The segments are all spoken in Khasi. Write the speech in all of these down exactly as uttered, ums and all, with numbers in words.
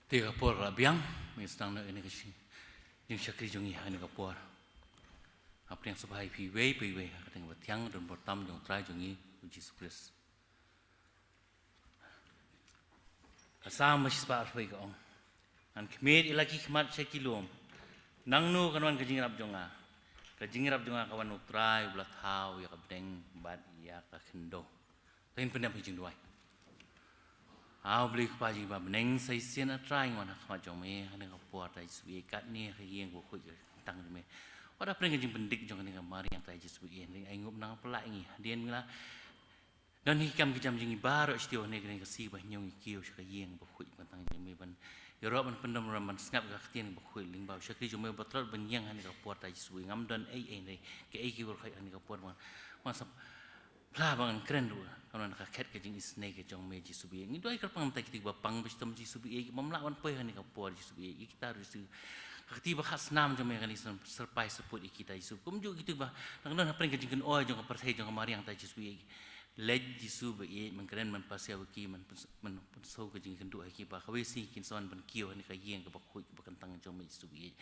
Te ka por la biang, mynta sdang noh ïa kane ka jing, jingshakri jong ngi ha kane ka por. Nga pdiang sngewbha ïa phi iwei pa iwei ha ka kyrteng kaba thiang, don bor tam jong U Trai jong ngi U Jisu Khrist. Ka Salm ba shispah arphew ka ong, ngan khmied ïa la ki khmat sha ki lum. Nangno kan wan ka jingïarap jong nga? Ka jingïarap jong nga ka wan na U Trai uba la thaw ïa ka bneng bad ïa ka khyndew. To ngin pyndem ha ka jingduwai. A U Blei Kpa jong ngi ba bneng sa shisien, A Trai, ngi wan ha khmat jong me ha kane ka por, Trai Jisu, ïa katne ha ka ïing bakhuid ka kyntang jong me. Wat hapdeng ka jingpyndik jong kane ka mariang, Trai Jisu, ïa ngi, ai ngup nang pynlah ïa ngi. Hadien ngi la don ha ki kam ki jam jong ngi baroh, sha te ha kane ka sngi ba hynñiew ngi kiew sha ka ïing bakhuid ka kyntang jong me ban ïaroh, ban pyndem, ban sngap ïa ka ktien bakhuid lyngba u shakri jong me ba tlot ban ïeng ha kane ka por, Trai Jisu. Ngam don ei ei, hynrei kaei kaba khreh ha kane ka por, ban, ban sa pla ba ngan kren ruh, kan wan na ka khet ka jingisynei ka jong me, Jisu ba ïeit. Ngi duwai kyrpang ïa kita kiba pang ba shitom, Jisu ba ïeit, bym lah ban poi ha kane ka por, Jisu ba ïeit. Ïa kita ruh, Jisu, ka kti ba khah snam jong me, kan ïa syrpai syrput ïa kita, Jisu. Kumjuh kito ba dang don hapdeng ka jingkynoi jong ka pyrthei jong ka mariang, Trai Jisu ba ïeit. Leit, Jisu ba ïeit, men kren, men pasiaw ïa ki, men pyn-, men pynsaw ka jingkynduh ha ki ba kawei ka sngi kin sa wan ban kiew ha kane ka ïing kaba khuid kaba kyntang jong me, Jisu ba ïeit.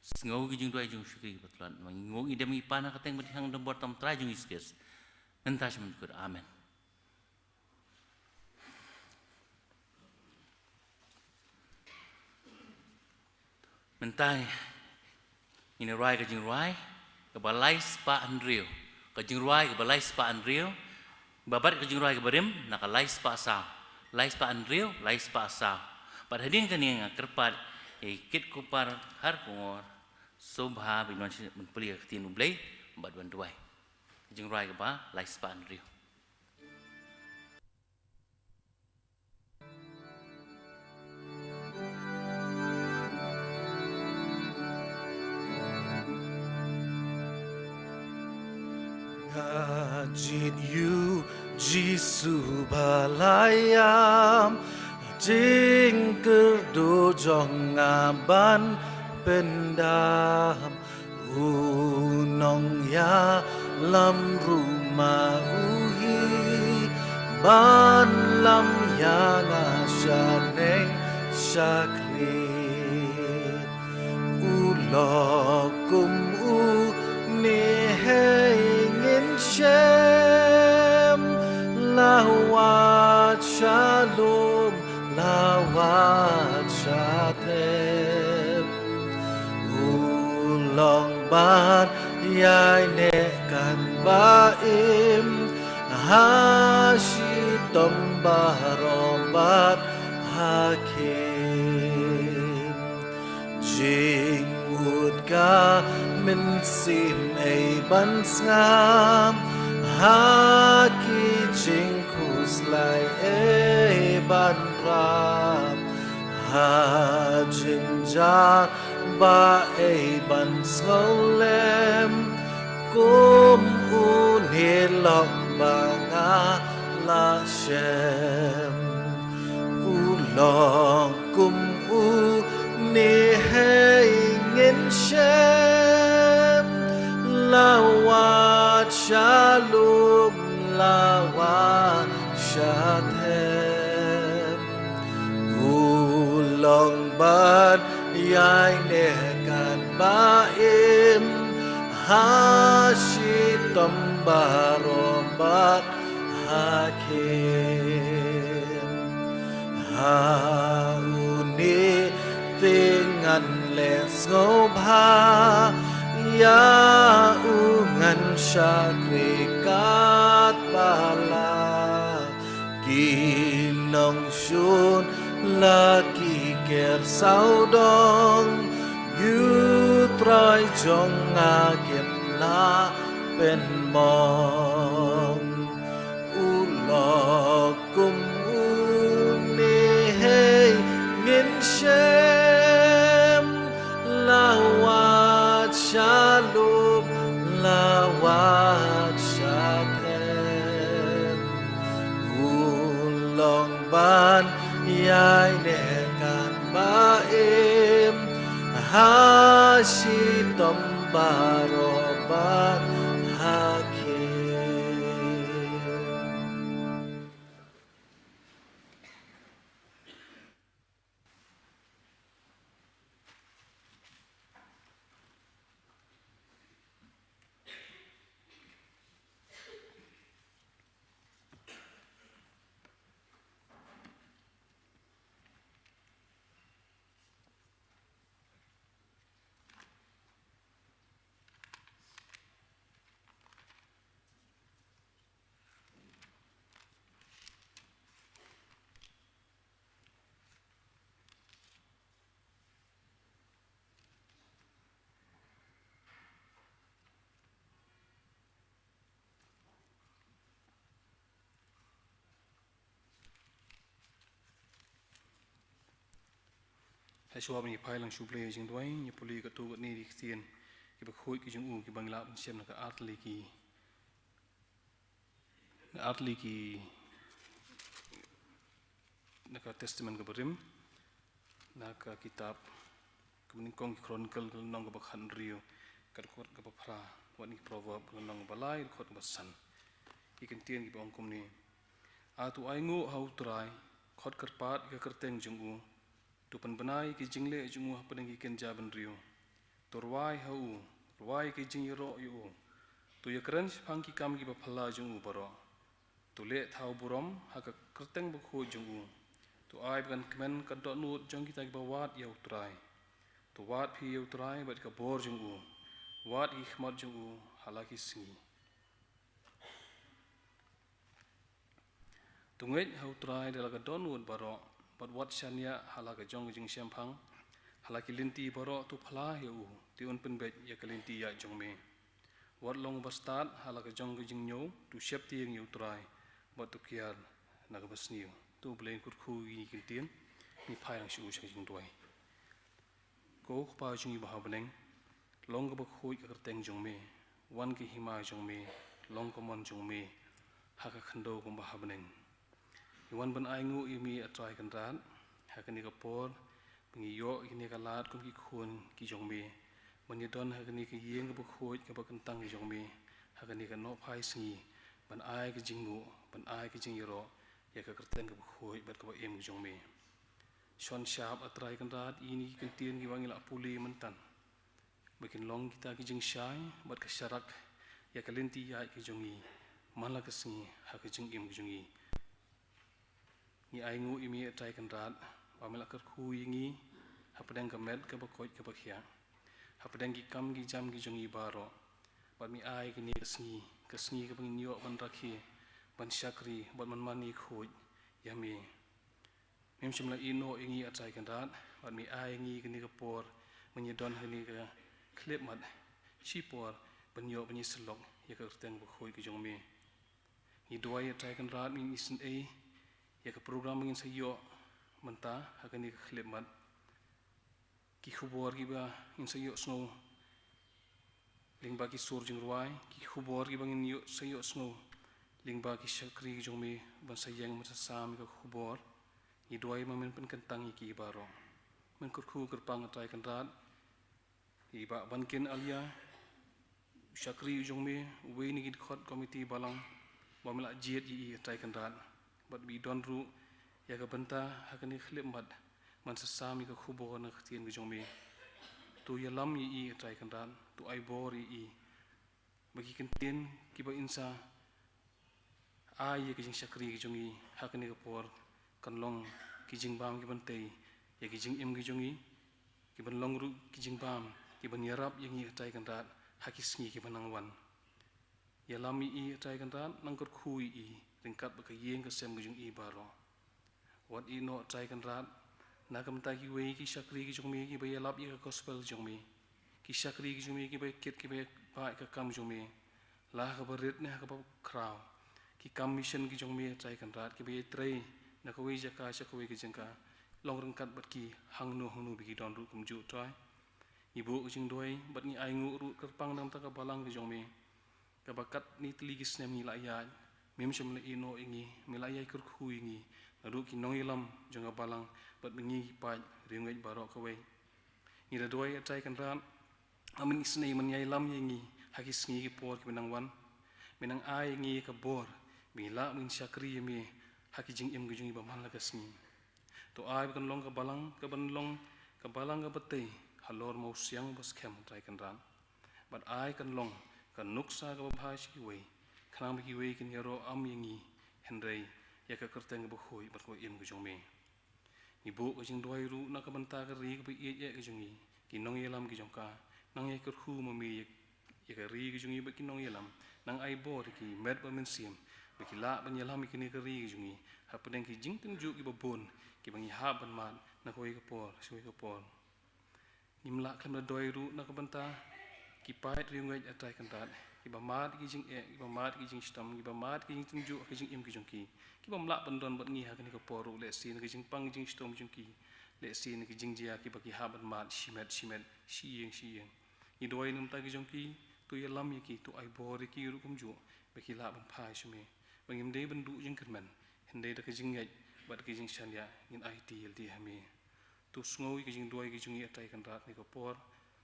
Sngew ki jingduwai jong u shakri ba tlot. Ngi ngeit, ngi dem, ngi pan ha ka kyrteng ba thiang, don bor tam, Trai jong ngi Jisu Khrist. Mynta sha mynta. Amen. Mynta ngin ïa rwai ka jingrwai kaba lai spah hynriew. Ka jingrwai kaba lai spah hynriew ba bad ka jingrwai kaba rim na ka lai spah saw. Lai spah hynriew, lai spah saw. Bad hadien kane nga kyrpad ïa i Kit Kupar Kharkongor, sngewbha ba in wan sha, ban pule ïa ka ktien U Blei bad ban duwai. Ka jingrwai kaba lai spah hynriew. Nga jied ïa u Jisu ba la ïam, jingkyrduh jong nga ban pyndam. U nongïalam ruh ma u hi ban lam ïa nga shaneng shakhlieh. U lok kum une hei ngin shem, la wad sha lum, la wad sha thep. U long ban ïaineh katba im, ha shitom baroh bad ha khim. Jingmut ka mynsiem ei ban sngap, ha ki jingkhuslai ei ban rap, ha jingjia ba ei ban sngewlem, kum une lok ba nga la shem. U long kum une hei ngin shem, la wad sha lum, la wad sha thep. U long ban ïaineh katba im, ha shitom baroh bad ha khim. Ha une te ngan leh sngewbha ïa u, ngan shakri katba lah. Ki nongshun la ki ker sawdong, ïa u Trai jong nga kim lah pynmong. U lok kum une hei ngin shem, la wad sha lum, la wad sha thep. U long ban ïaineh katba im, ha shitom baroh bad ha khim. Hashwa ban ïa phai lang sha U Blei jingduwai, ïa pule katto katne ki ktien kiba khuid ki jong u kiba ngi lah ban shem na ka artylli ki, na artylli ki, na ka Testament kaba rim, na ka kitab kaba nyngkong ki Chronicle, ka lynnong kaba khathynriew, ka dkhot kaba phra, wat na ki Proverb, ka lynnong kaba lai, dkhot kaba san. Ki kyntien kiba ong kumne: A to ainguh ha U Trai, khot kyrpad ïa ka kyrteng jong u. To pynbna ïa ki jingleh jong u hapdeng ki kynja bynriew. To rwai ha u, rwai ïa ki jingïaroh ïa u. To ïakren shaphang ki kam kiba phylla jong u baroh. To leh thaw burom ha ka kyrteng bakhuid jong u. To ai ba kan kmen ka dohnud jong kita kiba wad ïa U Trai. To wad phi ïa U Trai bad ka bor jong u. Wad ïa ki khmat jong u ha la ki sngi. To ngeit ha U Trai da la ka dohnud baroh, bad wat shaniah ha la ka jong ka jingshemphang. Ha la ki lynti baroh to phla ïa u, te un pynbeit ïa ka lynti ïaid jong me. Wat long uba stad ha la ka jong ka jingñiew, to sheptieng ïa U Trai, bad to kiar na kaba sniew. To U Blei un kyrkhu ïa kine ki kyntien, ngin phai lang sha u sha ka jingduwai. Ko Kpa jong ngi ba ha bneng, long kaba khuid ka kyrteng jong me, wan ka hima jong me, long ka mon jong me ha ka khyndew kumba ha bneng. Ngi wan ban ainguh ïa me, A Trai Kynrad, ha kane ka por ba ngi ïoh ïa kane ka lad kum ki khun ki jong me ban ïadon ha kane ka ïing kaba khuid kaba kyntang ki jong me, ha kane ka nohphai sngi, ban ai ka jingnguh, ban ai ka jingïaroh ïa ka kyrteng kaba khuid bad kaba im ki jong me. Shon shap, A Trai Kynrad, ïa kine ki kyntien kiba ngi la pule mynta, ba kin long kita ki jingshai bad ka sharak ïa ka lynti ïaid ka jong ngi man la ka sngi ha ka jingim ka jong ngi. Ngi ainguh ïa me, A Trai Kynrad, ba me la kyrkhu ïa ngi hapdeng ka met kaba koit kaba khiah, hapdeng ki kam ki jam ki jong ngi baroh, bad me ai kane ka sngi, ka sngi kaba ngin ïoh ban rakhe, ban shakri bad ban mane khuid ïa me. Mem shym la ïehnoh ïa ngi, A Trai Kynrad, bad me ai ïa ngi kane ka por ban ïadon ha kane ka khyllipmat shipor ban ïoh ban ïasyllok ïa ka kyrteng bakhuid ka jong me. Ngi duwai, A Trai Kynrad, ba ngin isynei ïa ka program ba ngin sa ïoh mynta ha kane ka khyllipmat. Ki khubor kiba ngin sa ïohsngew lyngba ki sur jingrwai, ki khubor kiba ngin ïoh, sa ïohsngew lyngba ki shakri ki jong me ban sa ïeng ban sa sam ïa ka khubor. Ngi duwai ba men pynkyntang ïa ki baroh. Men kyrkhu kyrpang, A Trai Kynrad, ïa i Bah Bankin Alia, u shakri u jong me, uwei na ki dkhot komiti balang, ba me la jied ïa i, A Trai Kynrad, bad ba i don ruh ïa ka bynta ha kane ka khyllipmat ban sa sam ïa ka khubor na ka ktien ka jong me. To ïalam ïa i, A Trai Kynrad, to ai bor ïa i, ba ki kyntien kiba in sa ai ïa ka jingshakri ka jong ngi ha kane ka por kan long ki jingbam kiban tei ïa ki jingim ki jong ngi, kiban long ruh ki jingbam kiban ïarap ïa ngi, A Trai Kynrad, ha ki sngi kiban nang wan. Ïalam ïa i, A Trai Kynrad, nang kyrkhu ïa i ryngkat bad ka ïing ka sem ka jong i baroh. Wat ïehnoh, A Trai Kynrad, na ka bynta kiwei ki shakri ki jong me kiba ïalap ïa ka gospel jong me, ki shakri ki jong me kiba kit kiba bah ïa ka kam jong me, la ha kaba rit ne ha kaba khraw. Ki kam mission ki jong me, A Trai Kynrad, kiba ïatrei na kawei jaka sha kawei ka jaka, long ryngkat bad ki hangno hangno ba ki don ruh kumjuh, Trai. Ngi buh ka jingduwai bad ngi ainguh ruh kyrpang na ka bynta ka balang ka jong me, kaba katne tylli ki snem ngi la ïaid, mem shym la ïehnoh ïa ngi, me la ïai kyrkhu ïa ngi, naduh ki nongïalam jong ka balang bad ma ngi ki paid riewngeit baroh kawei. Ngi da duwai, A Trai Kynrad, ba men isynei, men ïalam ïa ngi ha ki sngi ki por kiba nang wan. Men nang ai ïa ngi ka bor ba ngin lah ban shakri ïa me ha ki jingim ki jong ngi ba man la ka sngi. To ai ba kan long ka balang, ka ban long ka balang kaba tei halor mawsiang ba skhem, A Trai Kynrad. Bad ai kan long ka nuksa kaba bha sha kiwei, khnang ba kiwei kin ïaroh am ïa ngi, hynrei ïa ka kyrteng kaba khuid bad kaba im ka jong me. Ngi buh ka jingduwai ruh na ka bynta ka ri kaba ïeit eh ka jong ngi, ki nongïalam ki jong ka. Nang ïai kyrkhu ma me ïa, ïa ka ri ka jong ngi bad ki nongïalam. Nang ai bor ïa ki met bad mynsiem ba ki lah ban ïalam ïa kane ka ri ka jong ngi hapdeng ki jingtynjuh kiba bun kiba ngi hap ban mad na kawei ka por sha kawei ka por. Ngim lah khlem da duwai ruh na ka bynta ki paid riewngeit, A Trai Kynrad, kiba mad ki jingeh, kiba mad ki jingshitom, kiba mad ki jingtynjuh ha ki jingim ki jong ki, ki bym lah ban don bad ngi ha kane ka por ruh, lehse na ka jingpang jingshitom jong ki. Lehse na ki jingjia kiba ki hap ban mad shimet shimet, shi ïing shi ïing. Ngi duwai na ka bynta ki jong ki, to ïalam ïa ki, to ai bor ïa ki ruh kumjuh, ba ki lah ban phai sha me. Ba ngim dei ban duh jingkyrmen, hynrei da ka jingngeit bad ka jingshaniah ngin aiti ïalade ha me. To sngew ïa ka jingduwai ka jong ngi, A Trai Kynrad, ha kane ka por.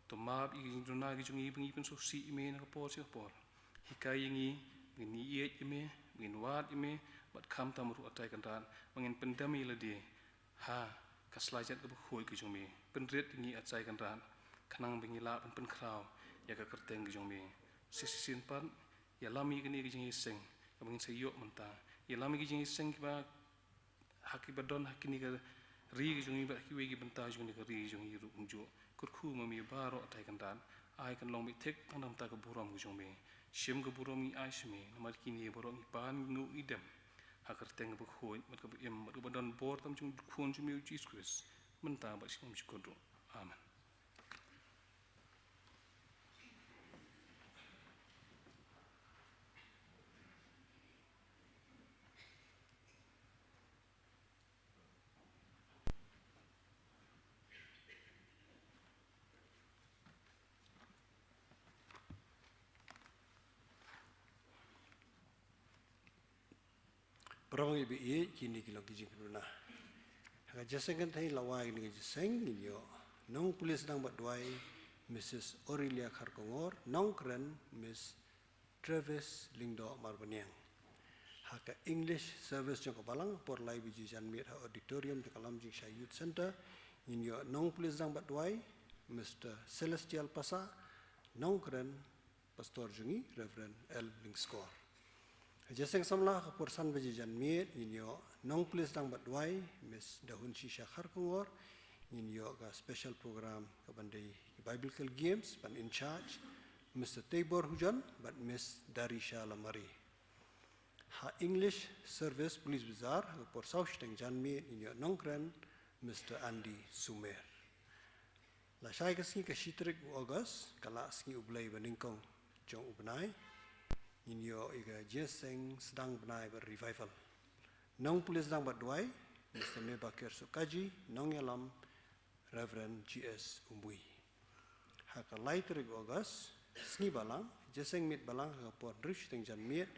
To map ïa ka jingduna ka jong ngi ba ngi pynsngewsih ïa me na ka por sha ka por. Hikai ïa ngi ba ngin ïeit ïa me, ba ngin wad ïa me, bad khamtam ruh, A Trai Kynrad, ba ngin pyndem ïalade ha ka sla jait kaba khuid ka jong me. Pynrit ïa ngi, A Trai Kynrad, khnang ba ngi lah ban pynkhraw ïa ka kyrteng ka jong me. Shisien pat, ïalam ïa kane ka jingïaseng kaba ngin sa ïoh mynta. Ïalam ïa ka jingïaseng kiba ha kiba don ha kine ka ri ka jong ngi bad ha kiwei ki bynta jong kane ka ri ka jong ngi ruh kumjuh. Kyrkhu ma me baroh, A Trai Kynrad. Ai kan long beit thik tang na ka bynta ka burom ka jong me. Shim ka burom ngi ai sha me, namar kine baroh ngi pan, ngi nguh, ngi dem ha ka kyrteng kaba khuid bad kaba im bad kaba don bor tam jong U Khun jong me, U Jisu Khrist, mynta bad shakhmat shakut ruh. Amen. Para bangeit ba ïeit, kine ki long ki jingkynmaw. Ha ka jingïaseng kynthei, la wai kane ka jingïaseng, ngin ïoh Nongpule Sdang bad Duwai, Missus Aurelia Kharkongor, nongkren, Miss Travis Lyngdoh Marbaniang. Ha ka English service jong ka balang, por lai baje janmiet ha auditorium jong ka Lamjingshai Youth Centre, ngin ïoh Nongpule Sdang bad Duwai, Mister Celestial Passah, nongkren, Pastor jong ngi, Reverend L Lyngskor. Ha ka jingïaseng samla, ha ka por san baje janmiet, ngin ïoh Nongpule Sdang bad Duwai, Miss Dahunshisha Kharkongor, ngin ïoh ka special program kaban dei Biblical Games, ban in charge Mister Teibor Hujon bad Miss Darisha Lamare. Ha English service, Police Bazar, ha ka por saw shiteng janmiet, ngin ïoh nongkren, Mister Andy Sumer. Lashai ka sngi, ka shi tarik u August, ka lah Sngi U Blei banyngkong jong u bnai, ngin ïoh ïa ka jingïaseng sdang bnai bad revival. Nongpule Sdang bad Duwai, Mister Mebakir Sukaji, nongïalam, Reverend G S Umbui. Ha ka lai tarik August, Sngi Balang, jingïaseng miet balang ha ka por hynriew shiteng janmiet,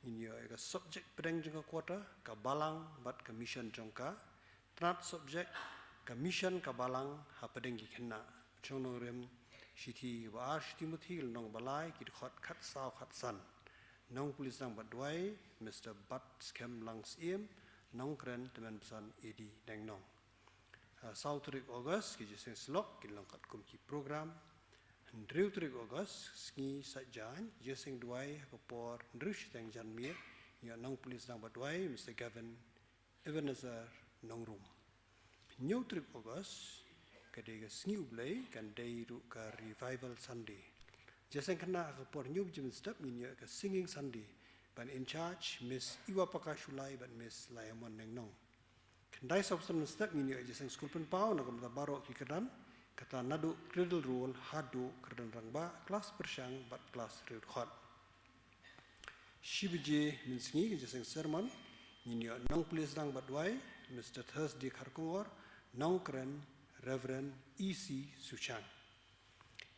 ngin ïoh ïa ka subject pdeng jong ka quarter, ka balang bad ka mission jong ka. Tnat subject, ka mission ka balang hapdeng ki khynnah. Chong nongrim, shithi ba ar, Shithi Mothi, lynnong ba lai, ki dkhot khatsaw khatsan. Nongpule Sdang bad Duwai, Mister Batskhem Langsiem, nongkren, Tymmen Basan A D Dengnong. Ha saw tarik August, ki jingïaseng syllok kin long katkum ki program. Hynriew tarik August, Sngi Saitjaiñ, jingïaseng duwai ha ka por hynriew shiteng janmiet, ïa Nongpule Sdang bad Duwai, Mister Gavin Ebenezer Nongrum. Hynñiew tarik August, ka dei ka Sngi U Blei, kan dei ruh ka Revival Sunday. Jingïaseng khynnah ha ka por hynñiew baje mynstep, ngin ïoh ka Singing Sunday, ban in charge Miss Iwapaka Shullai bad Miss Laiamon Nengnong. Khyndai saw san mynstep, ngin ïoh jingïaseng skul pynpaw na ka bynta baroh ki kyrdan, kata naduh Cradle Roll haduh kyrdan rangbah, klas pyrshang bad klas riewdkhot. Shi baje mynsngi, ka jingïaseng sermon, ngin ïoh Nongpule Sdang bad Duwai, Mister Thursday Kharkongor, nongkren, Reverend E C Suchang.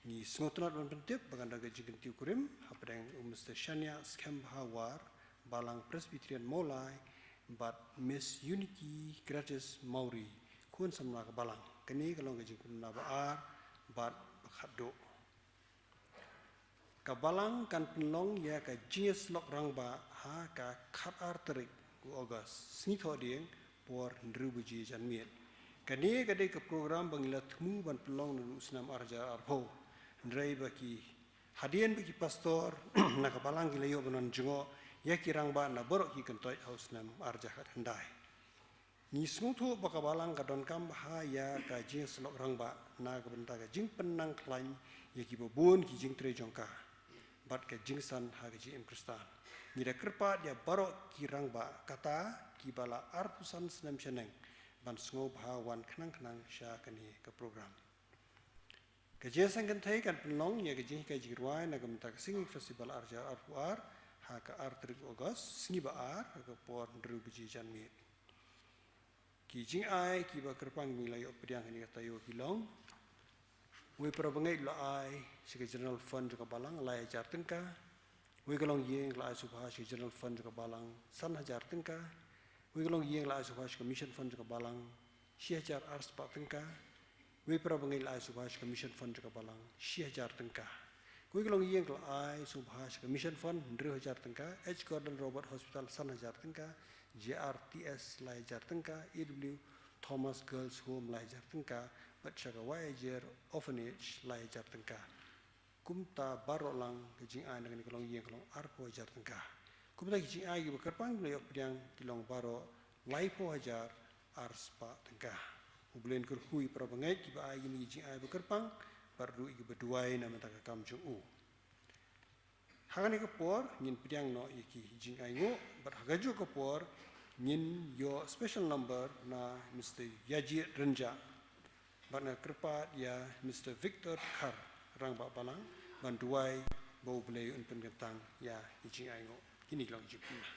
Ngi sngewtynnat ban pyntip ba kan don ka jingkyntiew kurim hapdeng u Mister Shaniah Skhem Bhawar, Balang Presbyterian Mawlai, bad Miss Unity Gratis Mawrie, khun samla ka balang. Kane ka long ka jingkynmaw ba ar bad ba khatduh. Ka balang kan pynlong ïa ka jingïasyllok rangbah ha ka khatar tarik u August, Sngi Thohdieng, por hynriew baje janmiet. Kane ka dei ka program ba ngi la thmu ban pynlong naduh u snem ar hajar arphew. Hynrei ba ki hadien ba ki pastor na ka balang ki la ïoh ban wan jngoh ïa ki rangbah na baroh ki kyntoit ha u snem ar hajar khatkhyndai. Ngi sngewthuh ba ka balang ka donkam bha ïa ka jingïasyllok rangbah na ka bynta ka jingpynnang khlaiñ ïa kiba bun ki jingtrei jong ka bad ka jingsan ha ka jingim Khristan. Ngi da kyrpad ïa baroh ki rangbah, kata kiba la arphew san snem shaneng, ban sngewbha wan khnang khnang sha kane ka program. Ka jingïaseng kynthei kan pynlong ïa ka jinghikai jingrwai na ka bynta ka Singing Festival ar hajar arphew ar ha ka ar tarik August, Sngi ba ar, ha ka por hynriew baje janmiet. Ki jingai kiba kyrpang ba ngi la ïoh pdiang ha kane ka taïew ki long: wei para bangeit la ai sha ka General Fund jong ka Balang lai hajar tyngka. Wei ka longïing la ai sngewbha sha ka General Fund jong ka Balang san hajar tyngka. Wei ka longïing la ai sngewbha sha ka Mission Fund jong ka Balang shi hajar ar spah tyngka. Wei para bangeit la ai sngewbha sha ka Mission Fund jong ka Balang shi hajar tyngka. Wei ka longïing la ai sngewbha sha ka Mission Fund hynriew hajar tyngka, H Gordon Roberts Hospital san hajar tyngka, J R T S lai hajar tyngka, A W Thomas Girls Home lai hajar tyngka, bad sha ka Y I J R Orphanage lai hajar tyngka. Kumta baroh lang ka jingai na kane ka longïing ka long arphew hajar tyngka. Kumta ki jingai kiba kyrpang ba la ïoh pdiang ki long baroh laiphew hajar ar spah tyngka. U Blei un kyrkhu ïa para bangeit kiba ai kine ki jingai ba kyrpang bad ruh ïa kiba duwai na bynta ka kam jong u. Ha kane ka por ngin pdiang noh ïa ki jingainguh bad ha kajuh ka por ngin ïoh special number na Mister Ïajied Rynjah. Bad nga kyrpad ïa Mister Victor Khar, Rangbah Balang, ban duwai ba U Blei un pynkyntang ïa ki jingainguh. Kine ki long ki jingpynbna.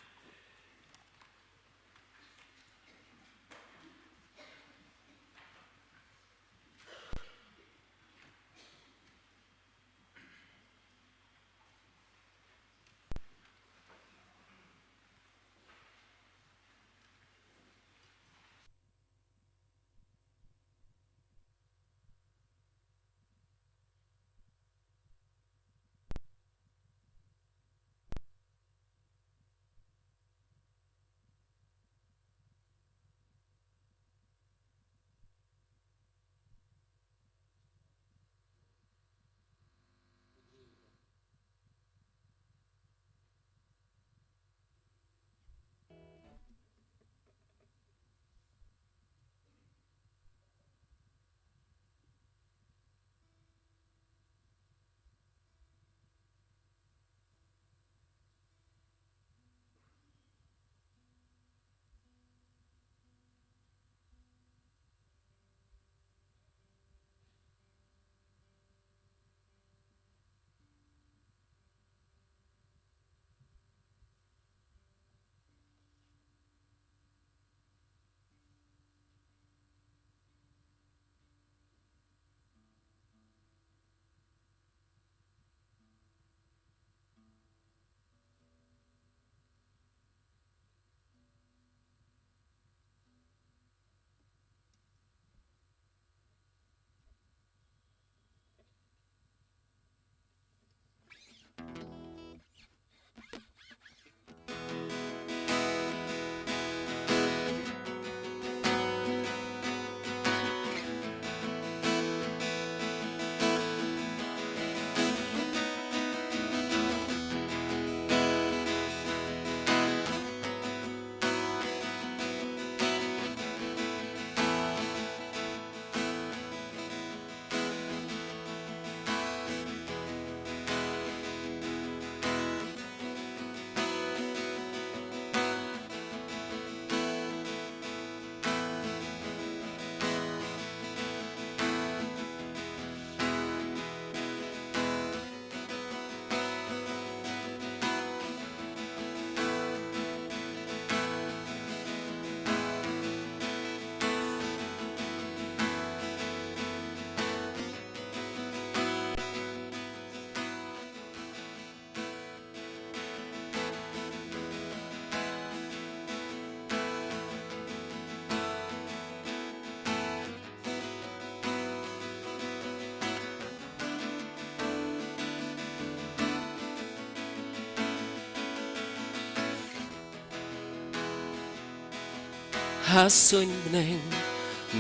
Ha suiñ bneng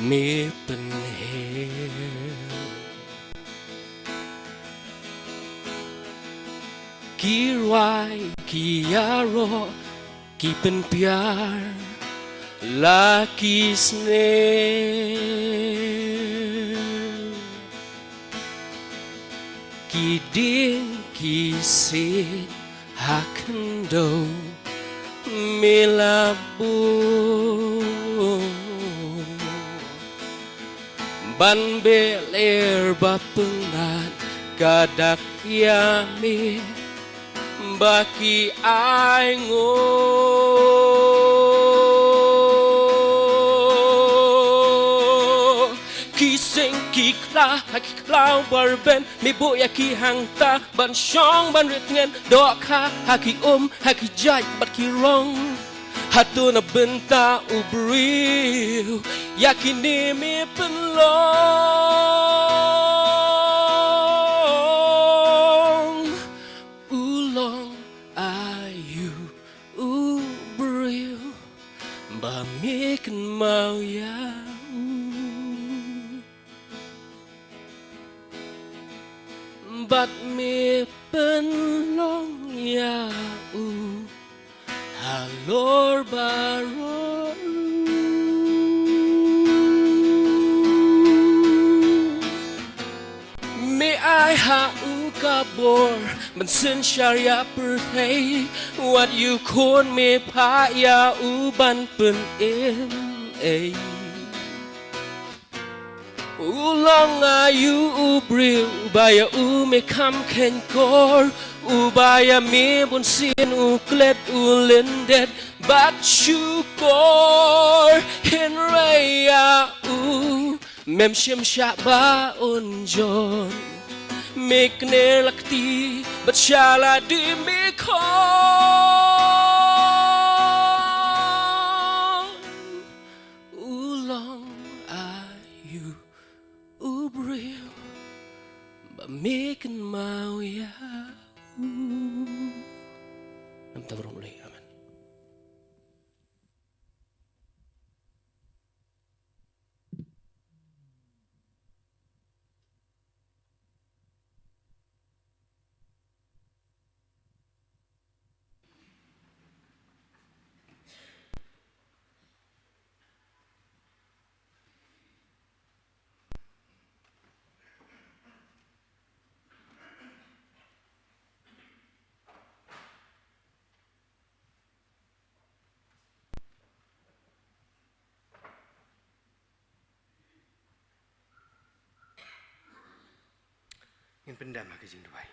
me pynher. Ki rwai ki ïaroh ki pynpiar la ki snem. Ki dieng ki siej ha khyndew me la buh. Ban beh ler ba pyngngad ka dak ïa me ba ki ainguh. Ki khlaw ha ki khlaw ba rben, me buh ïa ki hangta ban shong ban rit ngen, dohkha ha ki um ha ki jait bad ki rong. Hato na bynta u briew ïa kine me pynlong? U long aïu u briew ba me kynmaw ïa u? Bad me pynlong ïa u halor baroh. Me ai ha u ka bor ban synshar ïa pyrthei, wat ïoh khun me phah ïa u ban pynim ei. U long aïu u briew ba ïa u me kham kheiñ kor, uba ïa me bunsien u klet u lyndet bad shukor? Hynrei ïa u mem shym shah ba un jon. Me kner la kti bad sha lade me khon. U long aïu u briew ba me kynmaw ïa u? Namar u long, amen. Ngin pyndem ha ka jingduwai.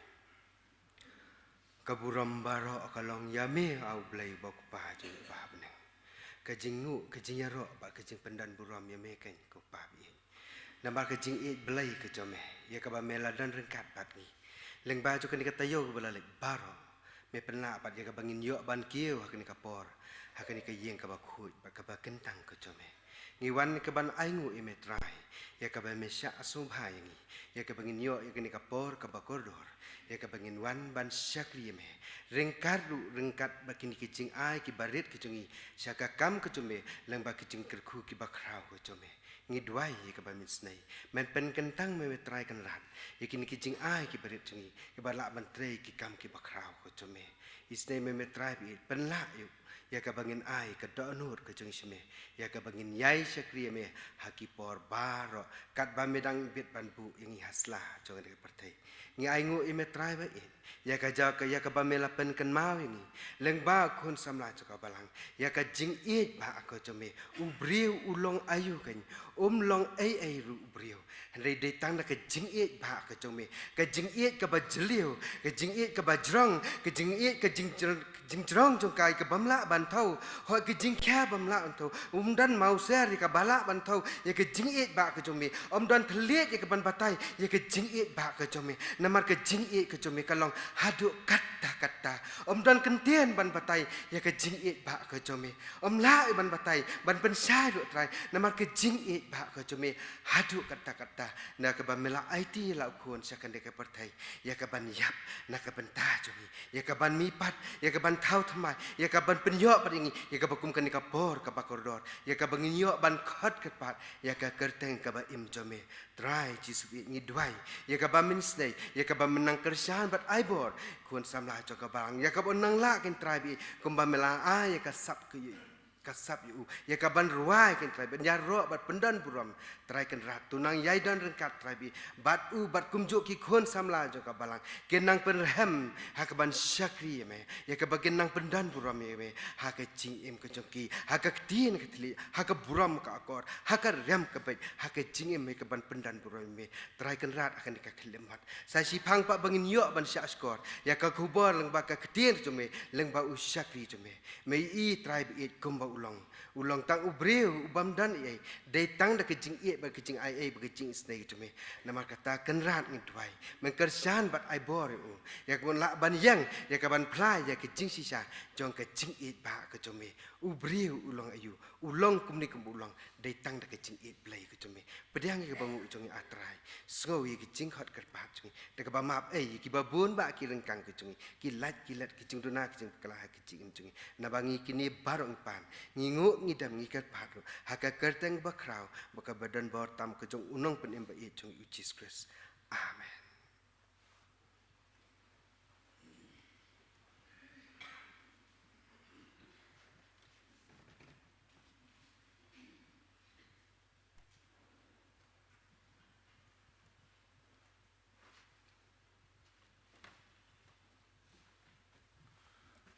Ka burom baroh ka long ïa me, A U Blei uba U Kpa jong ngi uba ha bneng. Ka jingnguh, ka jingïaroh bad ka jingpyndonburom ïa me keiñ ko Kpa baieit. Namar ka jingïeit Blei ka jong me ïa kaba me la don ryngkat bad ngi lyngba jong kane ka taïew kaba la leit baroh. Me pynlah pat ïa kaba ngin ïoh ban kiew ha kane ka por, ha kane ka ïing kaba khuid bad kaba kyntang ka jong me. Ngi wan ïa kaban ainguh ïa me Trai ïa kaba me shah sngewbha ïa ngi, ïa kaba ngin ïoh ïa kane ka por kaba kordor, ïa kaba ngin wan ban shakri ïa me ryngkat ruh ryngkat bad kine ki jingai kiba rit ki jong ngi sha ka kam ka jong me, lyngba ki jingkyrkhu kiba khraw ka jong me. Ngi duwai ïa kaba men isynei men pynkyntang me, me Trai Kynrad, ïa kine ki jingai kiba rit jong ngi kiba lah ban trei ki kam kiba khraw ka jong me. Isynei me, me Trai baieit, pynlah ïa u ïa kaba ngin ai ka dohnud ka jong ngi sha me, ïa kaba ngin ïai shakri ïa me ha ki por baroh katba me dang bit ban buh ïa ngi ha sla jong kane ka pyrthei. Ngi ainguh ïa me Trai baieit ïa ka ja ka, ïa kaba me la pynkynmaw ïa ngi lyngba u khun samla jong ka balang, ïa ka jingïeit ba ka jong me. U briew u long aïu keiñ, um long ei ei ruh u briew. Hynrei dei tang da ka jingïeit ba ka jong me, ka jingïeit kaba jylliew, ka jingïeit kaba jrong, ka jingïeit ka jingjrong, jingjrong jong ka ïa kabym lah ban thew, hooid ka jingkhia bym lah ban thew. Um don mawser ïa kaba lah ban thew ïa ka jingïeit ba ka jong me. Um don thylliej ïa kaban batai ïa ka jingïeit ba ka jong me. Namar ka jingïeit ka jong me ka long haduh katta katta. Um don kyntien ban batai ïa ka jingïeit ba ka jong me. Um lah ïa ban batai ban pynshai ruh Trai, namar ka jingïeit ba ka jong me haduh katta katta. Na kaba me la aiti la u khun sha kane ka pyrthei ïa kaban ïap na ka bynta jong ngi, ïa kaban mihpat, ïa kaban thaw thymmai, ïa kaban pynïoh pat ïa ngi ïa kaba kum kane ka por kaba kordor, ïa kaba ngin ïoh ban khot kyrpad ïa ka kyrteng kaba im jong me. Trai Jisu baieit, ngi duwai ïa kaba men isynei, ïa kaba men nang kyrshan bad ai bor khun samla jong ka balang, ïa kaba un nang lah keiñ Trai baieit kumba me la ai ïa ka sap ka ïa ka sap ïa u, ïa kaban rwai keiñ Trai, ban ïaroh bad pyndonburom. Trai Kynrad, to nang ïai don ryngkat Trai baieit bad u bad kumjuh ki khun samla jong ka balang, kin nang pynrhem ha kaban shakri ïa me, ïa kaba kin nang pyndonburom ïa me ha ka jingim ka jong ki, ha ka ktien ka thylliej, ha ka burom ka akor, ha ka riam ka beit, ha ka jingim ïa kaban pyndonburom ïa me. Trai Kynrad, ha kane ka khyllipmat sa shiphang pat ba ngin ïoh ban shahshkor ïa ka khubor lyngba ka ktien jong me, lyngba u shakri jong me. Me i Trai baieit kumba u u long. U long tang u briew u bym don ei ei. Dei tang da ka jingïeit bad ka jingaiei bad ka jingisynei ka jong me. Namar kata Kynrad ngi duwai, men kyrshan bad ai bor ïa u, ïa ka ban lah ban ïeng, ïa ka ban phla ïa ka jingshisha jong ka jingïeit ba ka jong me. U briew u long aïu? U long kumne kum u long, dei tang da ka jingïeit Blei ka jong me. Pdiang ïa kaba nguh jong ngi, A Trai. Sngew ïa ki jingkhot kyrpad jong ngi, da kaba map ei ïa kiba bun ba ki ryngkang ka jong ngi, ki lait ki let, ki jingduna ki jingpakla ha ki jingim jong ngi. Naba ngi kine baroh ngi pan, ngi nguh, ngi dem, ngi kyrpad ruh ha ka kyrteng ba khraw bad kaba don bor tam ka jong u Nongpynim ba ïeit jong ngi, u Jisu Khrist. Amen.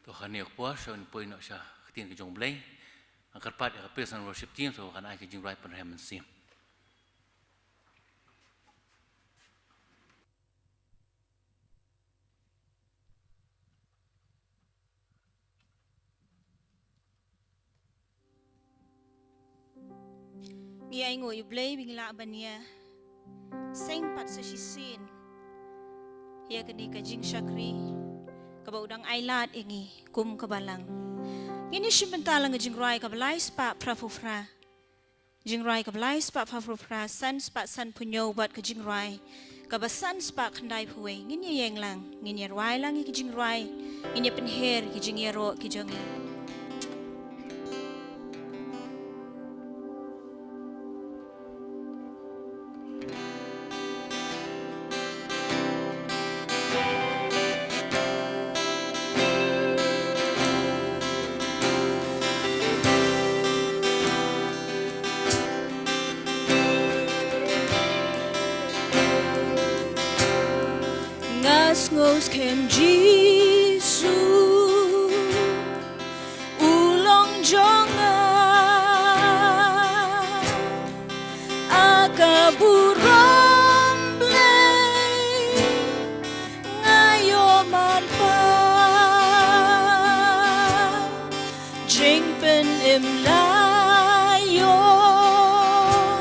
To, ha kane ka por, shu poi noh sha ka ktien ka jong U Blei. Nga kyrpad ïa ka praise and worship team, to, kan ai ka jingrwai pynrhem mynsiem. Ngi ainguh ïa U Blei ba ngi lah ban ïaseng pat sa shisien ïa kane ka jingshakri kaba u dang ailad ïa ngi kum ka balang. Ngin ïashim bynta lang ka jingrwai kaba lai spah phra phew phra. Jingrwai kaba lai spah phra phew phra, san spah san phew hynñiew bad ka jingrwai kaba san spah khyndai phew wei. Ngin ïa ïeng lang, ngin ïa rwai lang ïa ki jingrwai, ngin ïa pynher ki jingïaroh ki jong ngi. Nga sngew skhem Jisu u long jong nga, a ka burom Blei nga ïoh man pat. Jingpynim la ïoh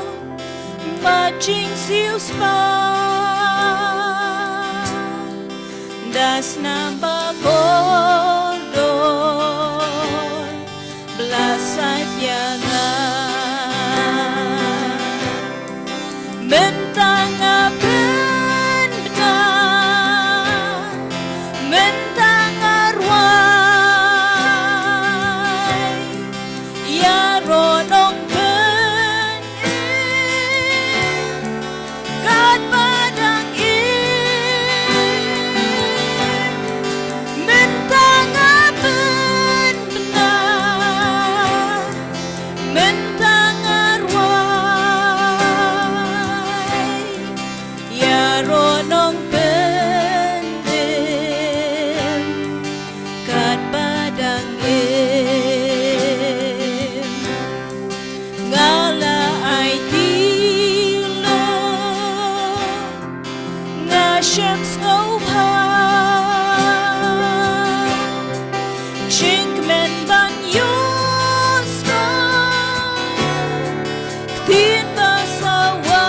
ma jingsiewspah, da snam ba kordor bla sait ïa nga. Mynta nga pynbna, mynta nga rwai, ïaroh Nongpynim katba dang im. Mynta nga pynbna, mynta nga rwai, ïaroh Nongpynim katba dang im. Nga la aiti lok, nga shem sngewbha. Jingkmen ban ïohsngew ktien ba sawa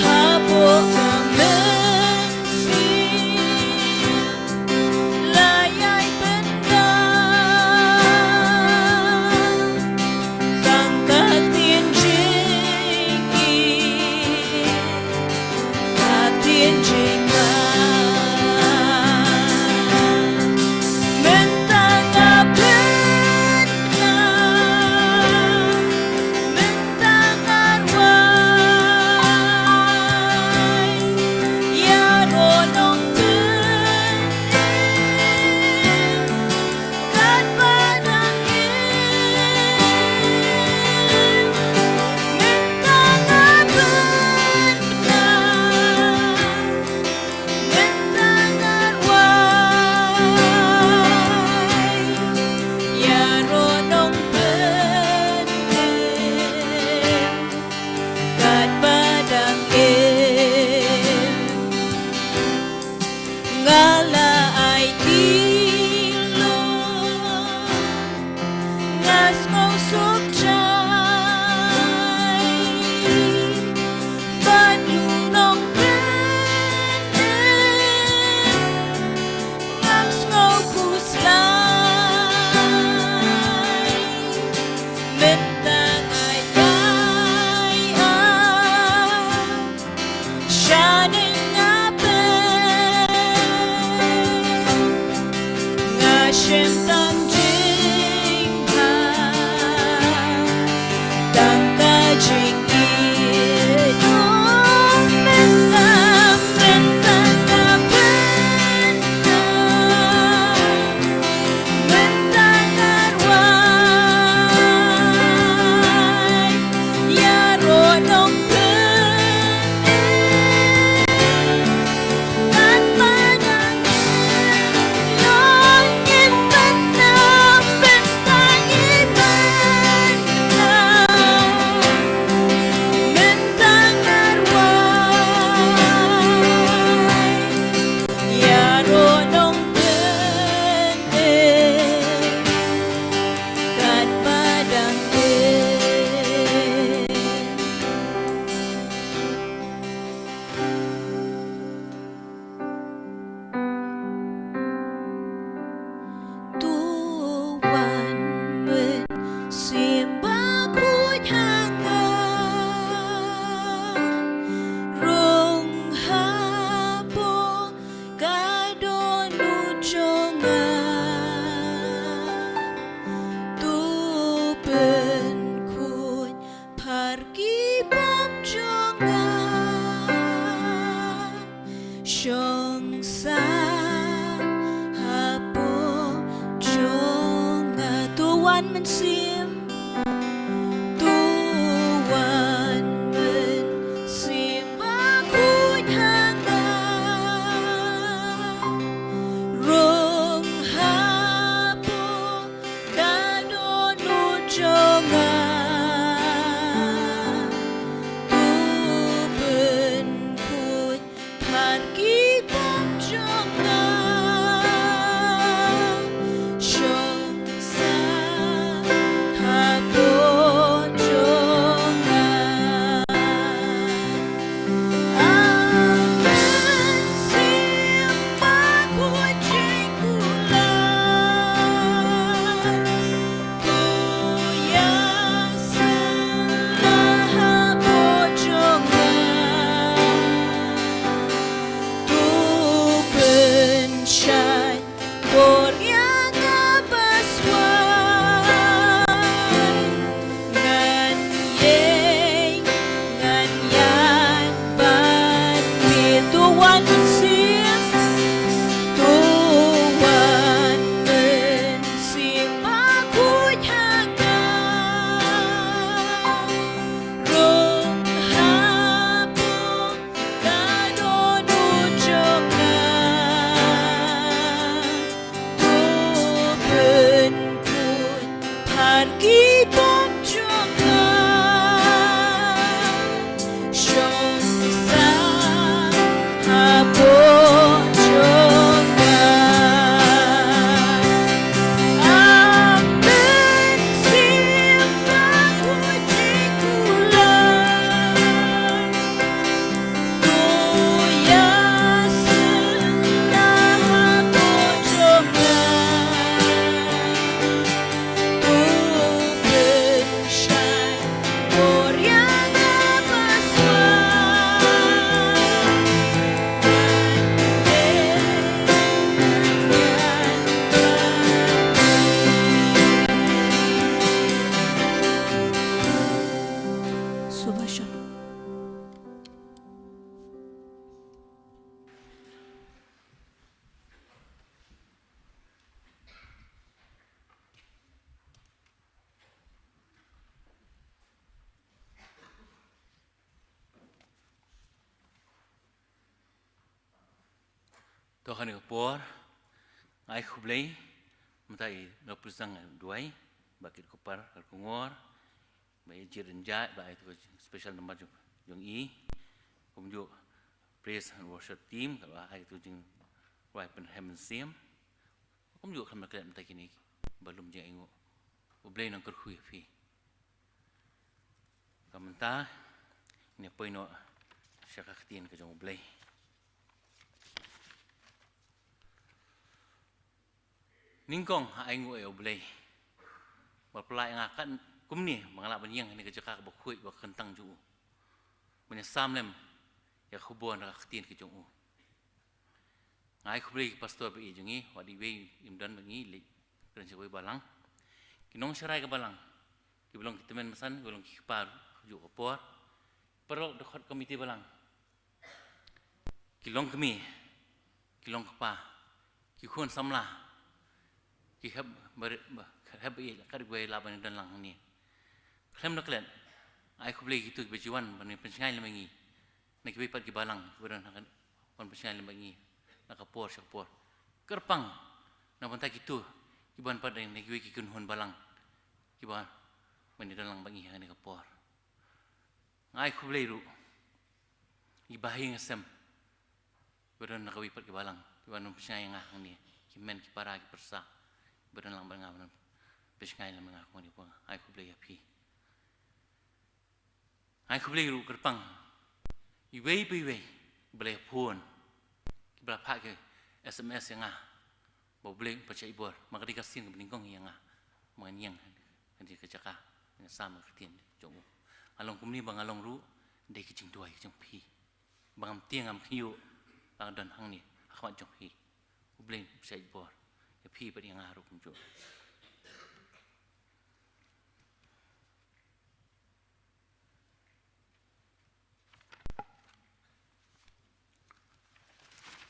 hapoh ka mynsiem. La ïai pynbna tang ka ktien jingïeit, ka ktien jingman. Mynta nga pynbna, mynta nga rwai, ïaroh Nongpynim katba dang im. Mynta nga pynbna, Nga shim tang jingpang, tang ka jingïeit, oh, mynta, mynta nga pyndonkam. Mynta nga rwai ïa baroh nongpynim. Katba dang ïoh ngin pyndonkam, pyndonkam, pyndonkam. Mynta nga rwai ïa baroh nongpynim. Katba dang ïeit. To wan mynsiem bakhuid ha nga, rung hapoh ka dohnud jong nga. To pynkhuid phar ki bom jong nga, shong sah hapoh jong nga. To wan mynsiem, to wan mynsiem bakhuid ha nga, rung hapoh ka dohnud jong nga. To pynkhuid phar ki bom jong nga, shong sah hapoh jong nga. Amen. Sim bakhuid jingkular. To ïasylla hapoh jong nga. To pynshai bor ïa nga ba swai. Ngan ïeng, ngan ïaid bad me. To wan mynsiem, to wan mynsiem bakhuid ha nga. Rung hapoh ka dohnud jong nga. To pynkhuid phar ki bom jong nga. Shong sah hapoh jong nga. Amen. Sim bakhuid jingkular. To ïasylla hapoh jong nga. To pynshai bor ïa nga ba swai. Suba shalom. To ha kane ka por nga ai khublei mynta i Nongpynsang Duwai, Bah Kit Kupar Kharkongor, Bah Ejir Rinjai, ba ai tu special number jong, jong i. Kumjuh praise and worship team, kaba ai tu jingduwai pynrhem mynsiem. Kumjuh khlem da klet mynta kine ba lum jingainguh. U Blei un kyrkhu ïa phi. Ka mynta ngin ïa poi noh sha ka ktien ka jong U Blei. Nyngkong ha ainguh ïa U Blei ba pynlait ïa nga kat kumne ba nga lah ban ïeng ha kane ka jaka kaba khuid ba kyntang jong u. Ban ïa sam lem ïa ka khubor na ka ktien ka jong u. Nga ai khublei ïa ki pastor ba ïeit jong ngi, wat iwei im don bad ngi, leit kren sha kawei ka balang. Ki nongshakri ka balang, kiba long ki tymmen basan, kiba long ki kpa kajuh ka por. Paralok dkhot komiti balang, ki longkmie, ki longkpa, ki khun samla, ki hep ba, ba, hep ba ïeit, kat kiba la ban don lang hangne. Khlem da klet, ai khublei ïa kito kiba ju wan ban pynshngaiñ lem bad ngi. Na kiwei pat ki balang kiba don ha ka, ban pynshngaiñ lem bad ngi na ka por sha ka por. Kyrpang na bynta kito kiba wan pat na kiwei ki kynhun balang kiba ban ïadon lang bad ngi ha kane ka por. Nga ai khublei ruh ïa ki bahaïing hasem kiba don na kawei pat ki balang kiba wan pynshngaiñ ïa nga hangne, ki hynmen ki para ki pyrsa kiba don lang bad nga ban pynshngaiñ lem bad nga ha kane ka por. Nga ai khublei ïa phi. Ai khublei ruh kyrpang iwei pa iwei ba la phone, kiba la phah ki S M S ïa nga, ba U Blei un pynshait bor. Ma ka dei ka sien kaba nyngkong ïa nga ba ngan ïeng ha ka jaka, ngan sam ka ktien jong u. Nga long kumne ba nga long ruh dei ka jingduwai jong phi, ba ngam tieng ngam khñiuh, ba nga don hangne ha khmat jong phi. U Blei un pynshait bor ïa phi bad ïa nga ruh kumjuh.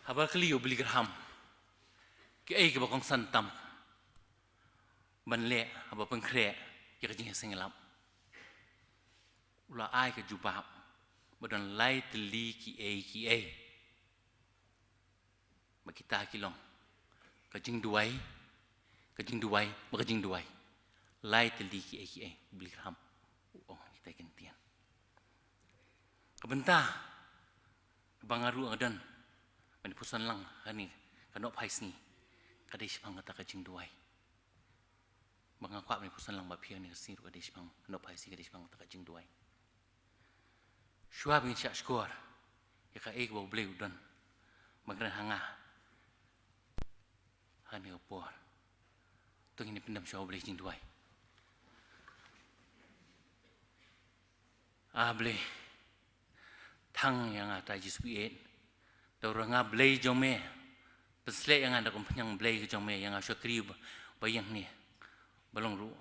Haba kylli ïa u Billy Graham kaei kaba kongsan tam ban leh haba pynkhreh ïa ka jingïaseng ïalap, u la ai ka jubab ba don lai tylli kiei kiei. Ba kita ki long ka jingduwai, ka jingduwai, ba ka jingduwai. Lai tylli kiei kiei, Billy Graham u ong kita ki ktien. Ka bynta ba nga ruh nga don ban ïa pyrshang lang ha kane ka nohphai sngi ka dei shaphang kata ka jingduwai. Ba nga kwah ban ïa pyrshang lang bad phi ha kane ka sngi ruh ka dei shaphang, nohphai sngi ka dei shaphang kata ka jingduwai. Shuwa ba ngin shah shkor ïa kaei kaba U Blei u don ban kren ha nga ha kane ka por, to ngin ïa pyndem shuwa U Blei jingduwai. A Blei, thang ïa nga Trai Jisu ïeit. Da u rangah Blei jong me, pynshlei ïa nga da ka umphniang Blei ka jong me ïa nga u shakri ba, ba ïeng hangne, ba long ruh,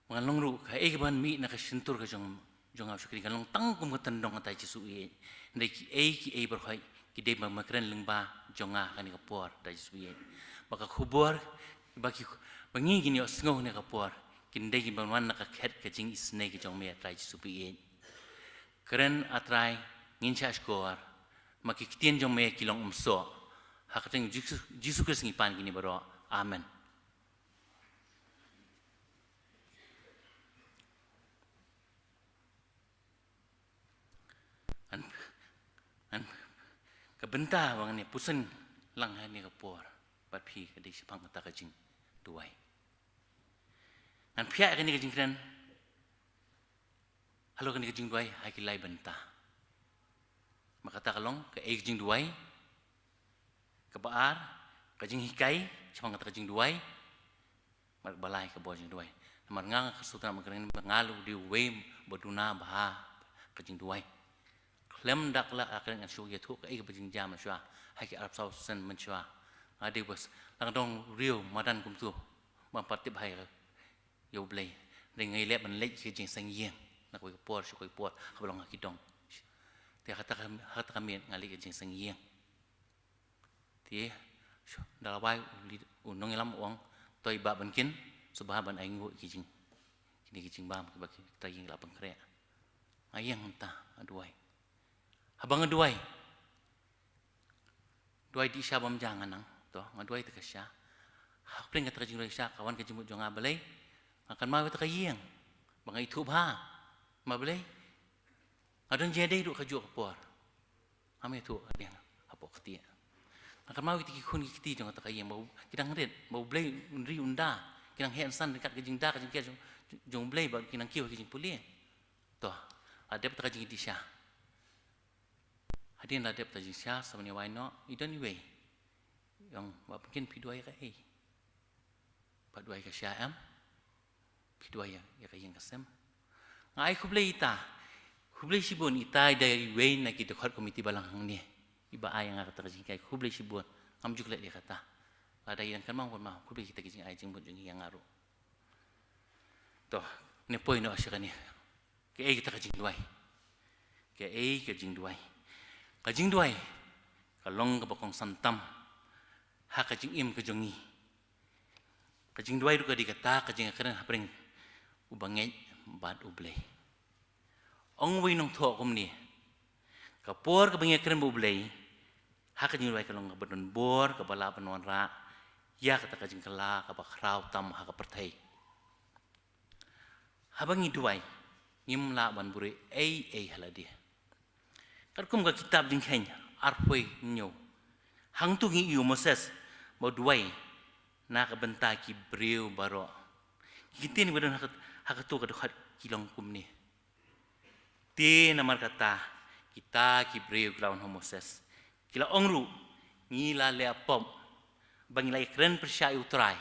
ba ngan long ruh kaei kaban mih na ka shyntur ka jong, jong nga u shakri, kan long tang kum ka tyndong Trai Jisu ïeit. Hynrei kiei kiei baroh ki dei ba me kren lyngba jong nga ha kane ka por Trai Jisu ïeit. Ba ka khubor ba ki, ba ngi ngin ïohsngew ha kane ka por kin dei kiban wan na ka khet ka jingisynei ka jong me Trai Jisu ïeit. Kren A Trai, ngin shah shkor, ma ki ktien jong me ki long umsoh. Ha ka kyrteng Jisu, Jisu Khrist ngi pan kine baroh. Amen. Ngan, ngan, ka bynta ba ngan ïa pyrshang lang ha kane ka por bad phi ka dei shaphang kata ka jingduwai. Ngan phiah ïa kane ka jingkren halor kane ka jingduwai ha ki lai bynta. Ma kata ka long kaei ka jingduwai, kaba ar ka jinghikai shaphang kata ka jingduwai, bad kaba lai ka bor jingduwai. Namar nga, nga sngewtynnat ban kren ba nga la dei uwei ba duna bha ka jingduwai. Khlem da ka la kren ngan shu ïathuh kaei kaba jingjia mynshuwa ha ki arphew saw snem mynshuwa. Nga dei bas la nga dong riew madan kumtu, bym pat tip bha ïa U Blei. Hynrei nga leh ban leit ka jingseng ïing na kawei ka por sha kawei ka por haba long ha ki dong. Te ha kata ka, ha kata ka miet nga leit ka jingseng ïing. Te da la wai u lead-, u nongïalam u ong, to i Bah Bankin, sngewbha ban ainguh ïa ki jing, kine ki jingbam kiba kita ki la pynkhreh. Nga ïeng mynta, nga duwai. Haba nga duwai, duwai dih sha bym ja nga nang, to nga duwai te ka sha. Hapdeng kata ka jingduwai sha, ka wan ka jingmut jong nga, Blei, nga kynmaw ïa kata ka ïing ba nga ithuh bha. Ma Blei, nga don jingïadei ruh kajuh ka por. Ngam ïathuh hadien hapoh ktieh. Nga kynmaw ïa kita ki khun ki kti jong kata ka ïing ba u, ki dang rit, ba U Blei un ri un da, ki dang heh san ryngkat ka jingda ka jingker jong, jong U Blei, ba ki dang kiew ha ki jingpule. To, la dep kata ka jingdih sha. Hadien la dep kata ka jingdih sha, sa ban ïa wai noh, i don iwei i ong, Bah Bankin, phi duwai ïa kaei? Phi duwai ïa ka sha em? Phi duwai ïa, ïa ka ïing ka sem? Nga ai khublei ïa ita. Khublei shibun, ita i dei iwei na ki dkhot komiti balang hangne iba ai ïa nga kata ka jinghikai. Khublei shibun. Ngam ju klet ïa kata. Lada i dang kynmaw, kynmaw. Khublei kita ki jingai jingmut jong i ïa nga ruh. To, ngin poi noh sha kane. Kaei kata ka jingduwai? Kaei ka jingduwai? Ka jingduwai ka long kaba kongsan tam ha ka jingim ka jong ngi. Ka jingduwai ruh ka dei kata ka jingïakren hapdeng u bangeit bad U Blei. Ong uwei u nongthoh kumne: ka por kaba ngi ïakren bad U Blei ha ka jingduwai ka long kaba don bor, kaba lah ban wanrah ïa kata ka jingkylla kaba khraw tam ha ka pyrthei. Haba ngi duwai, ngim lah ban buhrieh ei ei ha lade. Katkum ka kitab Jingkheiñ arphew hynñiew, hangto ngi ïohi u Moses ba u duwai na ka bynta ki briew baroh. Ki ktien ba don ha kat-, ha kato ka dkhot ki long kumne: Te namar kata kita ki briew ki la ong ha u Moses, ki la ong ruh: Ngi la leh pop ba ngi la ïakren pyrshah ïa U Trai.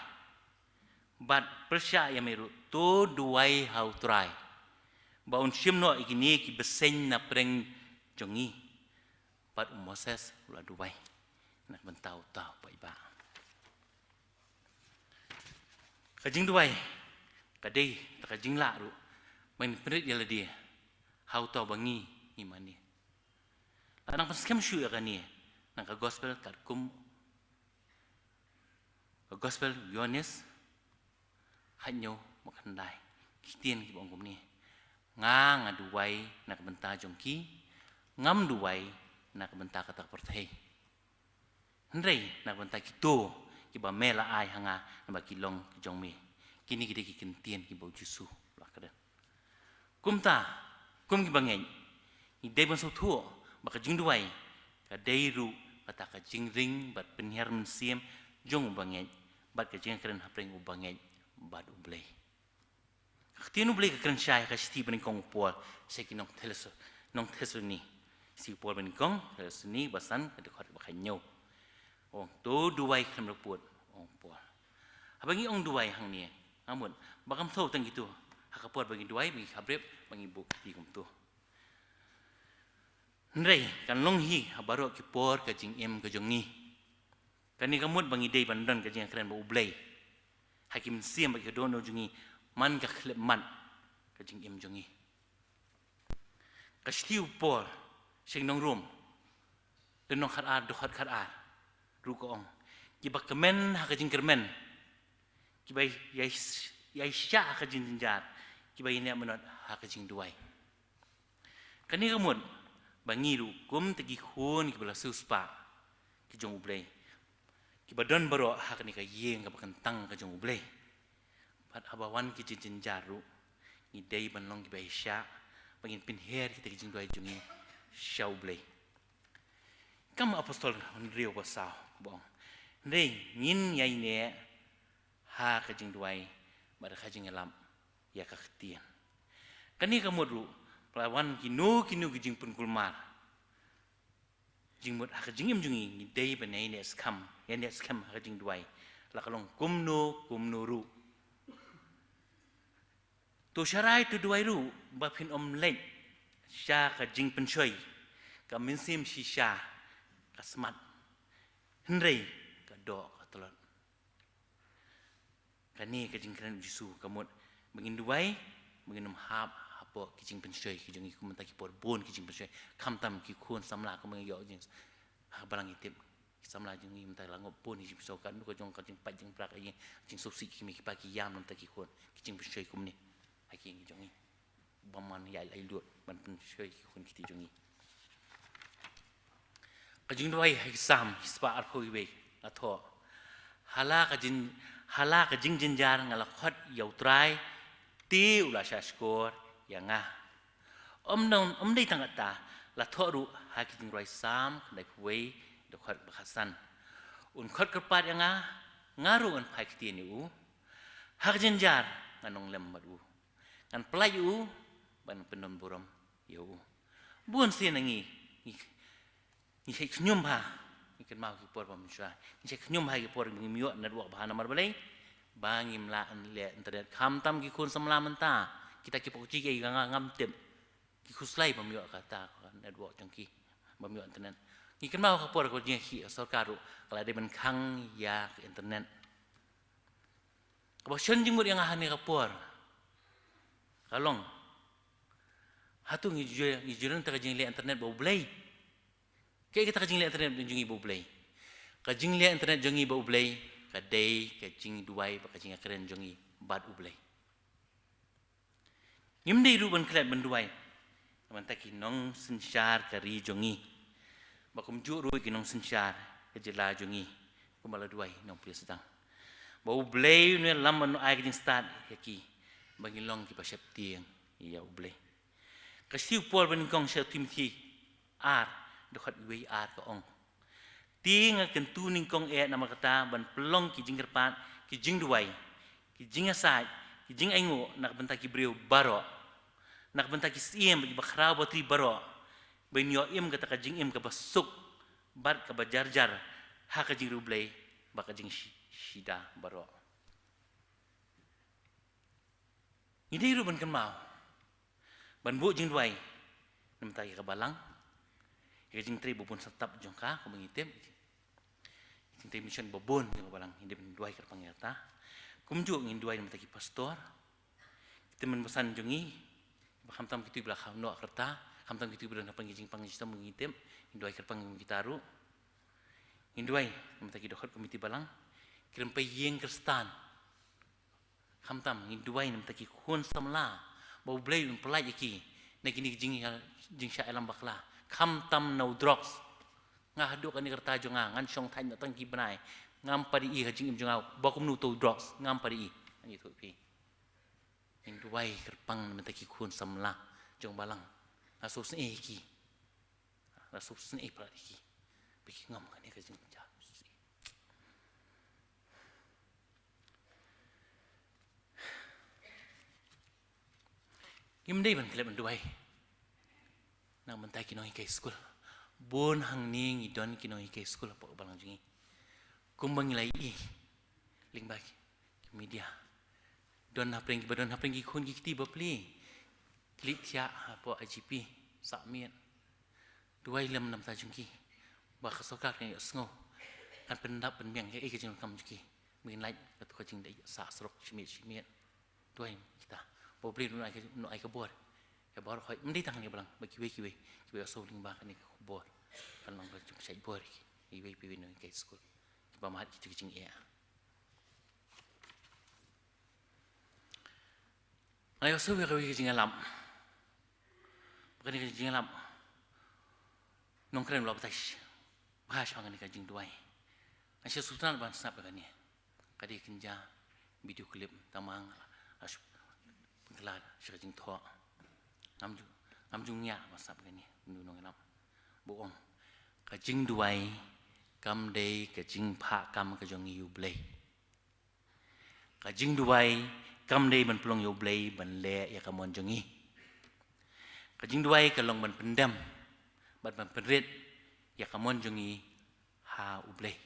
Bad pyrshah ïa me ruh, to duwai ha U Trai ba un shim noh ïa kine ki bseiñ na pdeng jong ngi. Bad u Moses u la duwai na ka bynta uta u paidbah. Ka jingduwai ka dei kata ka jinglah ruh ban pynrit ïa lade ha uta uba ngi, ngi mane. Lada nang pynskhem shuh ïa kane na ka gospel katkum ka gospel u Ïoannis khathynñiew bad khyndai, ki ktien kiba ong kumne: Nga, nga duwai na ka bynta jong ki, ngam duwai na ka bynta kata ka pyrthei, hynrei na ka bynta kito kiba me la ai ha nga, naba ki long ki jong me. Kine ki dei ki ktien kiba u Jisu u la kren. Kumta, kum ki bangeit, ngi dei ban sngewthuh ba ka jingduwai ka dei ruh kata ka jingring bad pynhiar mynsiem jong u bangeit bad ka jingkren hapdeng u bangeit bad U Blei. Ka ktien U Blei ka kren shai ha ka shithi banyngkong u Paul sha ki nong Thessaloni, nong Thessaloni. Shithi u Paul banyngkong Thessaloni basan, ka dkhot ba khathynñiew. Ong, to duwai khlem da pud, ong u Paul. Haba ngi ong duwai hangne, nga mut ba kam thew tang kito, ha ka por ba ngi duwai ba ngi khabrip, ba ngi buh kti kumto. Hynrei kan long hi ha baroh ki por ka jingim ka jong ngi. Kane ka mut ba ngi dei ban don ka jingkren bad U Blei ha ki mynsiem bad ki dohnud jong ngi man ka khyllipmat ka jingim jong ngi. Ka shithi u Paul sha ki nong Rom, lynnong khatar, dkhot khatar ruh ka ong: Kiba kmen ha ka jingkyrmen, kiba ïai, ïai shah ha ka jingjynjar, kiba ïaineh minot ha ka jingduwai. Kane ka mut ba ngi ruh kum kita ki khun kiba la siewspah ki jong U Blei, kiba don baroh ha kane ka ïing kaba kyntang ka jong U Blei, bad haba wan ki jingjynjar ruh, ngi dei ban long kiba ïai shah, ba ngin pynhiar kita ki jingduwai jong ngi sha U Blei. Kam u apostol Andrew ba saw ba ong: Hynrei ngin ïaineh ha ka jingduwai bad ka jingïalap ïa ka ktien. Kane ka mut ruh ba la wan kino kino ki jingpynkulmar jingmut ha ka jingim jong ngi, ngi dei ban ïaineh skhem, ïaineh skhem ha ka jingduwai, la ka long kumno kumno ruh. To sharai, to duwai ruh ba phin ym leit sha ka jingpynshoi, ka mynsiem shisha ka smat, hynrei ka doh ka tlot. Kane ka jingkren u Jisu ka mut ba ngin duwai ba ngin ym hap hapoh ki jingpynshoi ki jong ngi kum mynta ki por bun ki jingpynshoi. Khamtam ki khun samla kum ngi ïoh jing ha balang, ngi tip ki samla jong ngi mynta la ngop bun ki jingpynshoi, ka nu ka jong ka jingpait jingpra, ka jing, jingsngewsih ki kmie ki kpa, ki ïam na bynta ki khun, ki jingpynshoi kumne ha ki jong ngi. Bymman ïa la lut ban pynshoi ki khun kti jong ngi. Ka jingduwai ha ki Salm shispah arphew wei la thoh: Ha la ka jing, ha la ka jingjynjar nga la khot ïa U Trai, te u la shahshkor ïa nga. Ym dei, ym dei tang kata, la thoh ruh ha ka jingduwai Salm khyndaiphew wei, dkhot ba khatsan: Un khot kyrpad ïa nga, nga ruh ngan phai ktien ïa u. Ha ka jynjar ngan ong lem bad u. Ngan pyllait ïa u ban pyndonburom ïa u. Bun sien na ngi, ngi, ngi shait khñium bha, ngi kynmaw ki por ba mynshuwa. Ngi shait khñium bha ki por ba ngim ïoh network bha, namar balei? Ba ngim lah leh internet. Khamtam ki khun samla mynta, kita ki pokji ki, nga, ngam tip. Ki khuslai bym ïoh kata ka network jong ki, bym ïoh internet. Ngi kynmaw ka por ka jingïakhih ka sorkar ruh ka la dei ban khang ïa ka internet. Kaba shon jingmut ïa nga ha kane ka por ka long, hato ngi ju, ngi ju don kata ka jingleh internet bad U Blei? Kaei kata ka jingleh internet jong ngi bad U Blei? Ka jingleh internet jong ngi bad U Blei ka dei ka jingduwai bad ka jingïakren jong ngi bad U Blei. Ngim dei ruh ban klet ban duwai na ka bynta ki nongsynshar ka ri jong ngi, bad kumjuh ruh ki nongsynshar ka jylla jong ngi, kumba la duwai nongpynsdang. Ba U Blei un ïalam bad un ai ka jingstad ïa ki, ba ngin long kiba sheptieng ïa U Blei. Ka shithi u Paul banyngkong sha u Timothi ar, dkhot wei ar ka ong: Te nga kyntu nyngkong eh namar kata ban pynlong ki jingkyrpad, ki jingduwai, ki jingïasaid, ki jingainguh na ka bynta ki briew baroh, na ka bynta ki syiem bad ki bakhraw batri baroh, ban ïoh im kata ka jingim kaba suk bad kaba jarjar ha ka jingriewblei bad ka jingshida baroh. Ngi dei ruh ban kynmaw ban buh jingduwai na ka bynta ïa ka balang, ïa ka jingtrei ba bun sa tap jong ka, kumba ngi tip, jingtrei mission ba bun jong ka balang, ngi dei ban duwai kyrpang ïa kata. Kumjuh ngin duwai na ka bynta ki pastor, ki tymmen basan jong ngi, ba khamtam kito kiba la kham noh ka rta, khamtam kito kiba don hapdeng ki jingpang jingshitom, ngi tip, ngin duwai kyrpang ïa kita ruh. Ngin duwai na ka bynta ki dkhot komiti balang, ki rympei ïing Khristan. Khamtam ngin duwai na ka bynta ki khun samla, ba U Blei un pyllait ïa ki na kine ki jing, jingshah ïalam bakla, khamtam na u drugs. Nga haduh kane ka rta jong nga ngan shong thait noh tang ki bnai, ngam pat ïohi ha ka jingim jong nga ba kumno uto u drugs, ngam pat ïohi. Ngan ïathuh ïa phi. Ngin duwai kyrpang na ka bynta ki khun samla jong balang. Nga sngewsynei ïa ki. Nga sngewsynei palat ïa ki ba ki ngam kane ka jingjia. Ngim dei ban klet ban duwai na ka bynta ki nonghikai skul. Bun hangne ngi don ki nonghikai skul hapoh ka balang jong ngi. Kumba ngi la ïohi lyngba ki media, don hapdeng kiba don hapdeng ki khun ki kti ba plie, ki leit thiah hapoh I G P, sah miet. Duwai lem na ka bynta jong ki, ba ka sorkar kan ïohsngew, kan pyndap pynbiang ïa ka jingdonkam jong ki, ba kin lait katto ka jingdei sah surok shimiet shimiet. Duwai kita ba U Blei un ai ka, un ai ka bor ïa baroh, ym dei tang kane ka balang, bad kiwei kiwei kiba ïohsngew lyngba kane ka khubor, kan long ka jingpynshait bor ïa kiwei kiwei nonghikai skul kiba mad kito ki jingeh. Nga la ïohsngew ïa kawei ka jingïalap. Ba kane ka jingïalap, nongkren ba la baptais, ba ha shuwa kane ka jingduwai. Nga shu sngewtynnat ban sngap ïa kane. Ka dei kynja video clip, tang ma nga la shu pynkylla sha ka jingthoh. Ngam ju, ngam ju ngiah ban sngap ïa kane. Une u nongïalap ba u ong, ka jingduwai kam dei ka jingphah kam ka jong ngi ïa U Blei. Ka jingduwai kam dei ban pynlong ïa U Blei ban leh ïa ka mon jong ngi. Ka jingduwai ka long ban pyndem bad ban pynrit ïa ka mon jong ngi ha U Blei.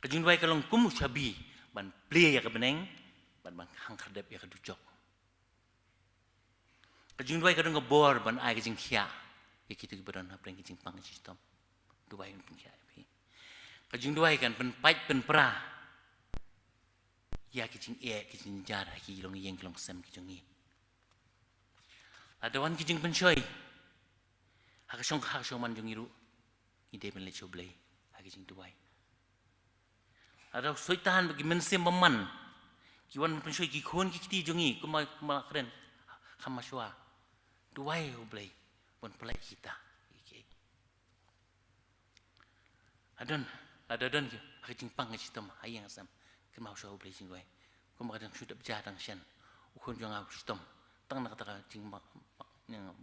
Ka jingduwai ka long kum u shabi ban plie ïa ka bneng bad ban hangkhyrdep ïa ka dujok. Ka jingduwai ka don ka bor ban ai ka jingkhiah ïa kito kiba don hapdeng ka jingpang ka jingshitom. Duwai ban pynkhiah ïa phi. Ka jingduwai kan pynpait pynpra ïa ki jingeh ki jingjynjar ha ki longïing ki longsem ki jong ngi. Lada wan ki jingpynshoi ha ka shong, ha ka shongman jong ngi ruh, ngi dei ban leit sha U Blei ha ki jingduwai. Lada u soitan bad ki mynsiem bymman ki wan pynshoi ki khun ki kti jong ngi, kumba, kumba la kren kham mashwa, duwai U Blei ban pyllait kita. Hadon, lada don ki ha ka jingpang ka jingshitom ha ïing ha sem, kynmaw shuwa U Blei jingduwai. Kumba ka dang shu dep jia dang shen u khun jong nga u shitom tang na kata ka jingbam,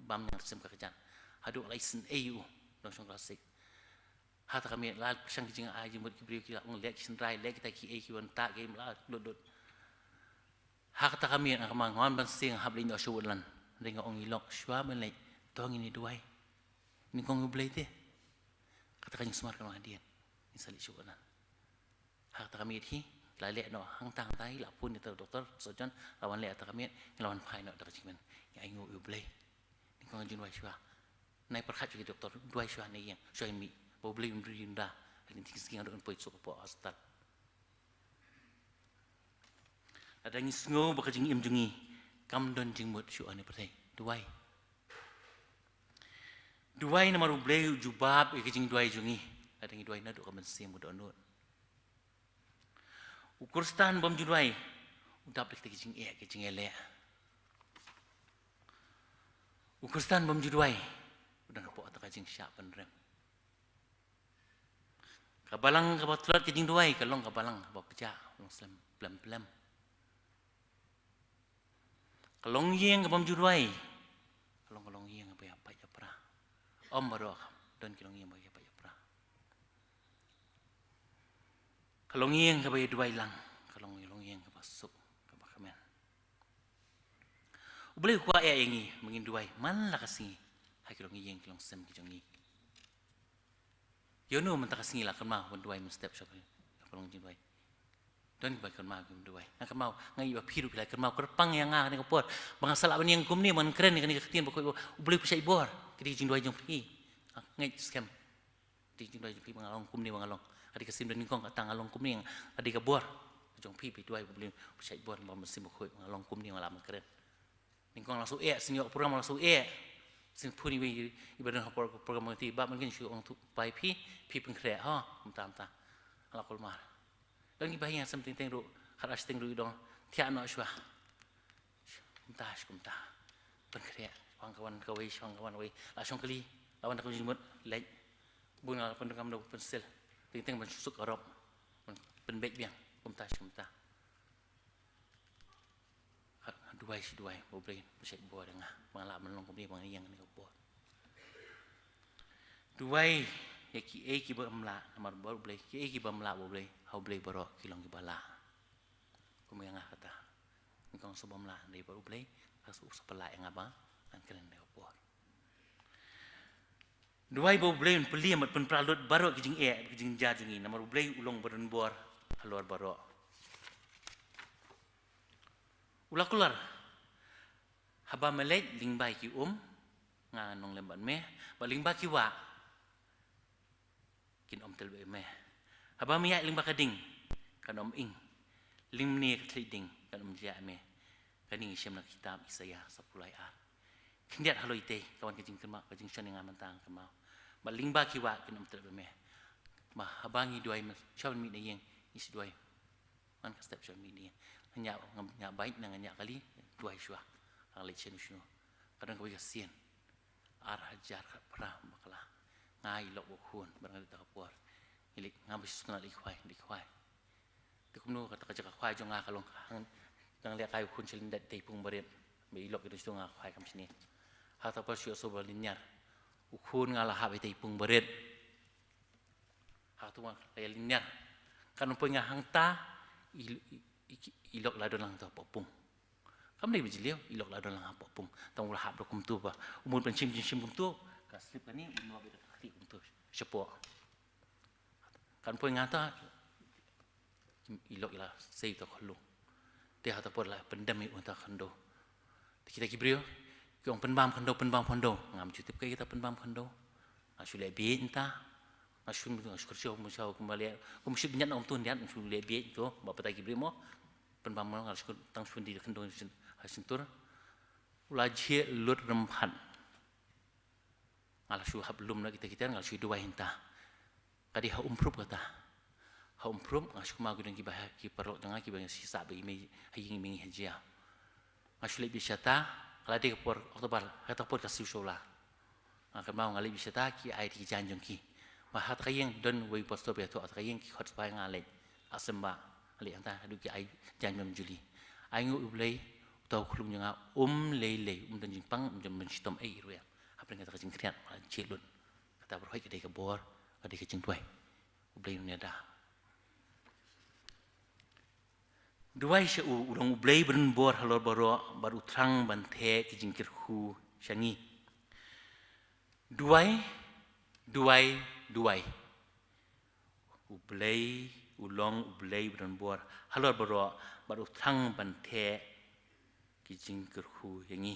bam ñiang sem ka kjat. Haduh la isynei ïa u, dang shong klas six. Ha kata ka miet la pyrshang ki jingai jingmut, ki briew ki la ong leh ki shynrai, leh kita kiei ki wan tah ki im la lut lut. Ha kata ka miet nga kynmaw nga wan ban sing, hap leit noh sha utlan. Hynrei nga ong ïa i lok, shuwa ban leit to ngin ïa duwai, ngin kong ïa U Blei te. Kata ka jingsumar ka long hadien, ngin sa leit sha utlan. Ha kata ka miet hi la leh noh hangta hangta hi, la phone ïa uta u doktor surgeon, la wan leh ha kata ka miet, ngi la wan phai noh da ka jingkmen, ngi ainguh ïa U Blei. Kong jingduwai shuwa. Nai pyrkhat sha ki doktor, duwai shuwa na ïing, shuwa ïa mih. Ba U Blei un ri un da. Lada ki sngi nga don poi suk hapoh hospital. Lada ngi sngew ba ka jingim jong ngi kam don jingmut shuh ha kane ka pyrthei, duwai. Duwai namar U Blei u jubab ïa ka jingduwai jong ngi. Lada ngi duwai naduh ka mynsiem, u dohnud. U Khristan bym ju duwai u dap da kita ki jingeh, ki jingeh leh. U Khristan bym ju duwai u dang hapoh kata ka jingshah pynrem. Ka balang kaba tlot ka jingduwai ka long ka balang kaba pjah, long slem plem plem. Ka longïing kaba ym ju duwai ka long ka longïing kaba ïapait ïapra. Ym baroh, don ki longïing ba ïapait ïapra. Ka longïing kaba ïaduwai lang ka long ka longïing kaba suk, kaba kmen. U Blei u kwah ïa ngi ba ngin duwai man la ka sngi ha ki longïing ki longsem ki jong ngi. Ïa uno mynta ka sngi la kynmaw ban duwai mynstep sha ka long jingduwai? Don kiba kynmaw kim duwai? Nga kynmaw, nga ïohi ba phi ruh phi la kynmaw. Kyrpang ïa nga kane ka por ba nga sa lah ban ïeng kumne ban kren ïa kane ka ktien ba kawei, U Blei u pynshait bor. Ka dei ka jingduwai jong phi. Nga ngeit skhem. Ka dei ka jingduwai jong phi ba nga long kumne ba nga long. Ka dei ka sim da nyngkong kata nga long kumne, ka dei ka bor jong phi, phi duwai ba U Blei u pynshait bor ba mynsiem bakhuid ba nga long kumne ba nga lah ban kren. Nyngkong la shu eh, shu ïoh program la shu eh. Shu phone iwei i ba don ha por-, program ti ba man kin shu ong tu pai phi, phi pynkhreh ha, mynta mynta. Ala kulmar. Don kiba ïa sem teng teng ruh, khat ar teng ruh i dong, thiah noh shuwa. Kumta, kumta. Pynkhreh, shong ka wan kawei, shong ka wan kawei. La shong kali, la wan da ka jingmut, leit. Bun la pyndengam da u pensil. Teng teng ban suk arop. Ban pynbeit biang, kumta, kumta. Nga duwai shi duwai, ba U Blei pynshait bor ïa nga ba nga lah ban long kumne ba nga ïeng kane ka bor. Duwai ïa kiei kiba ym lah namar ba U Blei, kiei kiba ym lah ba U Blei, ha U Blei baroh ki long kiba lah. Kum ïa nga kata. Nyngkong shu bym lah, dei ba U Blei ka shu sa pynlah ïa nga ba ngan kren kane ka bor. Duwai ba U Blei un plie bad pynpra lut baroh ki jingeh, ki jingjia jong ngi namar U Blei u long ba don bor halor baroh. U la kular, haba me leit lyngba ki um, nga ngan long lem bad me, bad lyngba ki wah kin ym tel bad me. Haba me ïaid lyngba ka ding, kan ym ing. Lymne ka thylliej ding, kan ym jia me. Kane ngi shem na ka kitab Isaïah saphew lai ar. Khyndiat halor itei, ka wan ka jingkynmaw, ka jingshon ïa nga mynta nga kynmaw. Bad lyngba ki wah kin ym tel bad me. Ba haba ngi duwai, shuwa ban mih na ïing, ngi shu duwai. Ngan ka step shuwa ban mih na ïing. Ngan ïa, ngan ïa bait ne ngan ïa kali, duwai shuwa. Ngan leit shano shano. Ka don kawei ka sien. Ar hajar khatphra bakla. Nga i lok ba khun, bad nga dei ta ka por. Ngi leit, nga ba shu sngewtynnat leit khwai, leit khwai. Te kumno kata ka jaka khwai jong nga ka long hang, dang lehkai u khun sha lyndet tei pung barit. Ba i lok i dang shu nga khwai kam shane. Ha ta por shu ïohsngew ba lynñiar. U khun nga la hap i tei pung barit. Ha tu nga la ïa lynñiar. Kan poi nga hangta i, i, i, i lok la don lang ta hapoh pung. Kam dei ba jylliew, i lok la don lang hapoh pung. Tang u la hap da kumtu ba u mut ban shim jingshim kumtu. Ka slip kane u nua bad ka khlieh kumtu shapoh. Kan poi nga ta i lok i la sei ta khunlung. Te ha ta por la pyndem ïa u ta khyndew. Te kita ki briew ki ong pynbam khyndew, pynbam khyndew. Ngam ju tip kaei kata pynbam khyndew. Nga shu leh bieit mynta. Nga shu, nga shu kyrsiew, kum shu, kum ba leh, kum shu bniat, kum tu niat, nga shu leh bieit tu ba batai ki briew mo. Pynbam mo, nga shu tang shu die khyndew ha shyntur. U la jhieh lut rymphat. Nga la shu hap lum na kita kita, nga la shu duwai hynta. Ka dei ha Umphrup kata. Ha Umphrup nga shu kynmaw ki don kiba ha, ki paralok jong nga kiba ngi shisha ba i mei ha ïing i mei ha jia. Nga shu leit bishata, ka la dei ka por October, kata por ka shu shu la. Nga kynmaw nga leit bishata ki ai ki jaiñ jong ki. Ba ha ta ka ïing don wei pastor ba ïathuh ha ta ka ïing ki khot sbai nga leit. Asem ba nga leit hangta haduh ki ai jaiñ ba mynjuli. Ai nguh U Blei, uta u khyllung jong nga um lei lei, um don jingpang, um don shitom ei ruh. Hapdeng kata ka jingkhriat, nga la jhieh lut. Kata baroh ka dei ka bor, ka dei ka jingduwai. U Blei un ïada. Duwai sha u, u long U Blei ba don bor halor baroh, bad u thrang ban theh ki jingkyrkhu sha ngi. Duwai, duwai, duwai. U Blei u long U Blei ba don bor halor baroh, bad u thrang ban theh ki jingkyrkhu ïa ngi.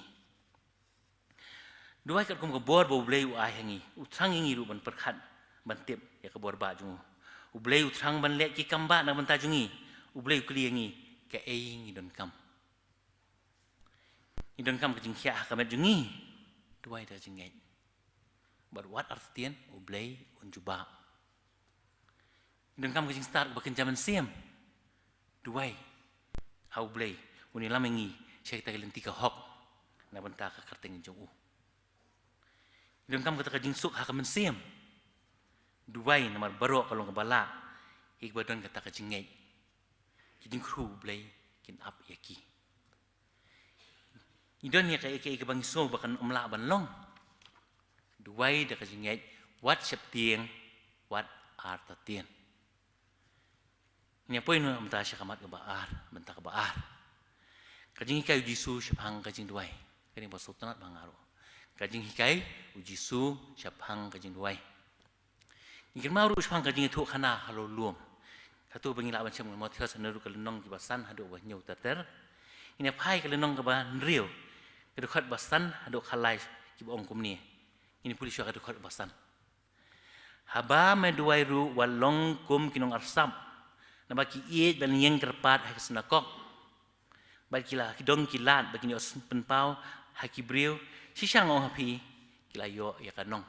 Duwai katkum ka bor ba U Blei u ai ha ngi, u thrang ïa ngi ruh ban pyrkhat, ban tip ïa ka bor ba jong u. U Blei u thrang ban leh ki kam ba na ka bynta jong ngi. U Blei u kylli ïa ngi, kaei ngi donkam. Ngi donkam ka jingkhiah ha ka met jong ngi. Duwai da ka jingngeit. Bad wat artatien, U Blei un jubab. Ngi donkam ka jingstad kaba kynja mynsiem. Duwai ha U Blei un ïalam ïa ngi sha kita ki lynti ka hok na ka bynta ka kyrteng jong u. Ngi donkam kata ka jingsuk ha ka mynsiem. Duwai namar baroh ka long kaba lah ïa kiba don kata ka jingngeit. Ki jingkyrkhu U Blei kin ap ïa ki. Ngi don ïa kaei kaei kaba ngi sngew ba kan ym lah ban long. Duwai da ka jingngeit, wat sheptieng, wat artatien. Ngin ïa poi noh mynta sha ka mat kaba ar, bynta kaba ar. Ka jinghikai U Jisu shaphang ka jingduwai. Kane ba sngewtynnat ba nga ruh. Ka jinghikai U Jisu shaphang ka jingduwai. Ngi kynmaw ruh shaphang ka jingïathuhkhana ha la u lum. Hato ba ngi lah ban shem, Mathaios hynriew ka lynnong kiba san haduh ba hynñiew ter ter. Ngin ïa phai ka lynnong kaba hynriew, ka dkhot ba san haduh khatlai, kiba ong kumne. Ngin ïa pule shuwa ka dkhot ba san. Haba me duwai ruh wat long kum ki nongarsap, naba ki ïeit ban ïeng kyrpad ha ki synagog bad ki la, ki dong ki lad ba kin ïoh pynpaw ha ki briew. Shisha nga ong ha phi, ki la ïoh ïa ka nong.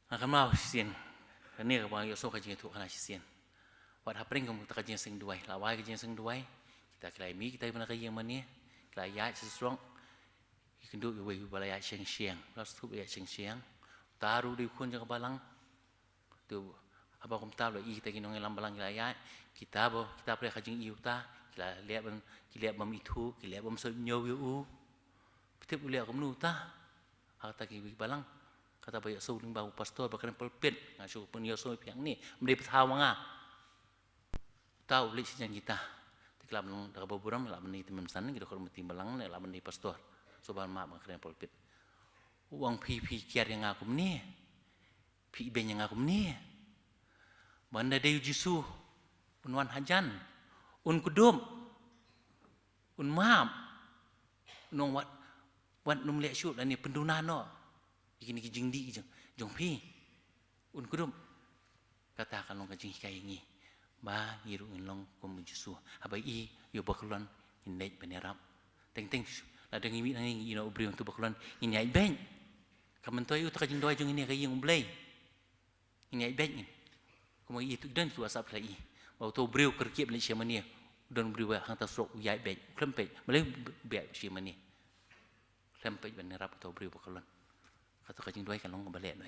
Nga kynmaw shisien, kane kaba nga ïohsngew ka jingïathuhkhana shisien. Wat hapdeng kum kata ka jingïaseng duwai, la wai ka jingïaseng duwai, kita ki la mih, kita kiba na ka ïing mane, ki la ïaid sha surok. Ïakynduh ïa uwei uba la ïaid sheng sheng, la sngewthuh ba ïaid sheng sheng. Uta ruh u dei u khun jong ka balang. Te haba kumta la i kita ki nongïalam balang ki la ïaid, kita ba, kita pyrshah ka jingïohi uta, ki la leh ban, ki leh bym ithuh, ki leh bym sngewthuh ïa u. Phi tip u leh kumno uta ha kata ki balang? Kata ba ïohsngew lyngba u pastor ba kren pulpit, nga shu pynïohsngew ïa phi hangne, ym dei pathai ma nga. Uta u leit sha jan kita. Te ki la ban long da kaba burom, la ban dei tymmen basan, ki dkhot committee balang ne la ban dei pastor. Sngewbha map ba nga kren pulpit. U ong, phi, phi kiar ïa nga kumne. Phi ibeiñ ïa nga kumne. Ba ynda dei U Jisu un wan hajan, un kdup, un map, un ong wat, wat nym leh shuh lane pynduna noh ïa kine ki jingdih jong, jong phi. Un kdup. Kata ka long ka jinghikai ïa ngi ba ngi ruh ngin long kum U Jisu. Haba i ïa u bakhlon, ngin leit ban ïarap. Teng teng lada ngi mih nangne, ngi ïoh u briew, uto u bakhlon, ngin ïaid beit. Ka myntoi uta ka jingduwai jong ngi ne ka ïing U Blei. Ngin ïaid beit ngin. Kumba i tu don tu WhatsApp la i, ba uto u briew kyrkieh ban leit sha mane, don u briew ba hangta surok u ïaid beit, u khlem peit, balei u ïaid sha mane? Khlem peit ban ïarap uto u briew bakhlon. Kata ka jingduwai ka long kaba leh noh.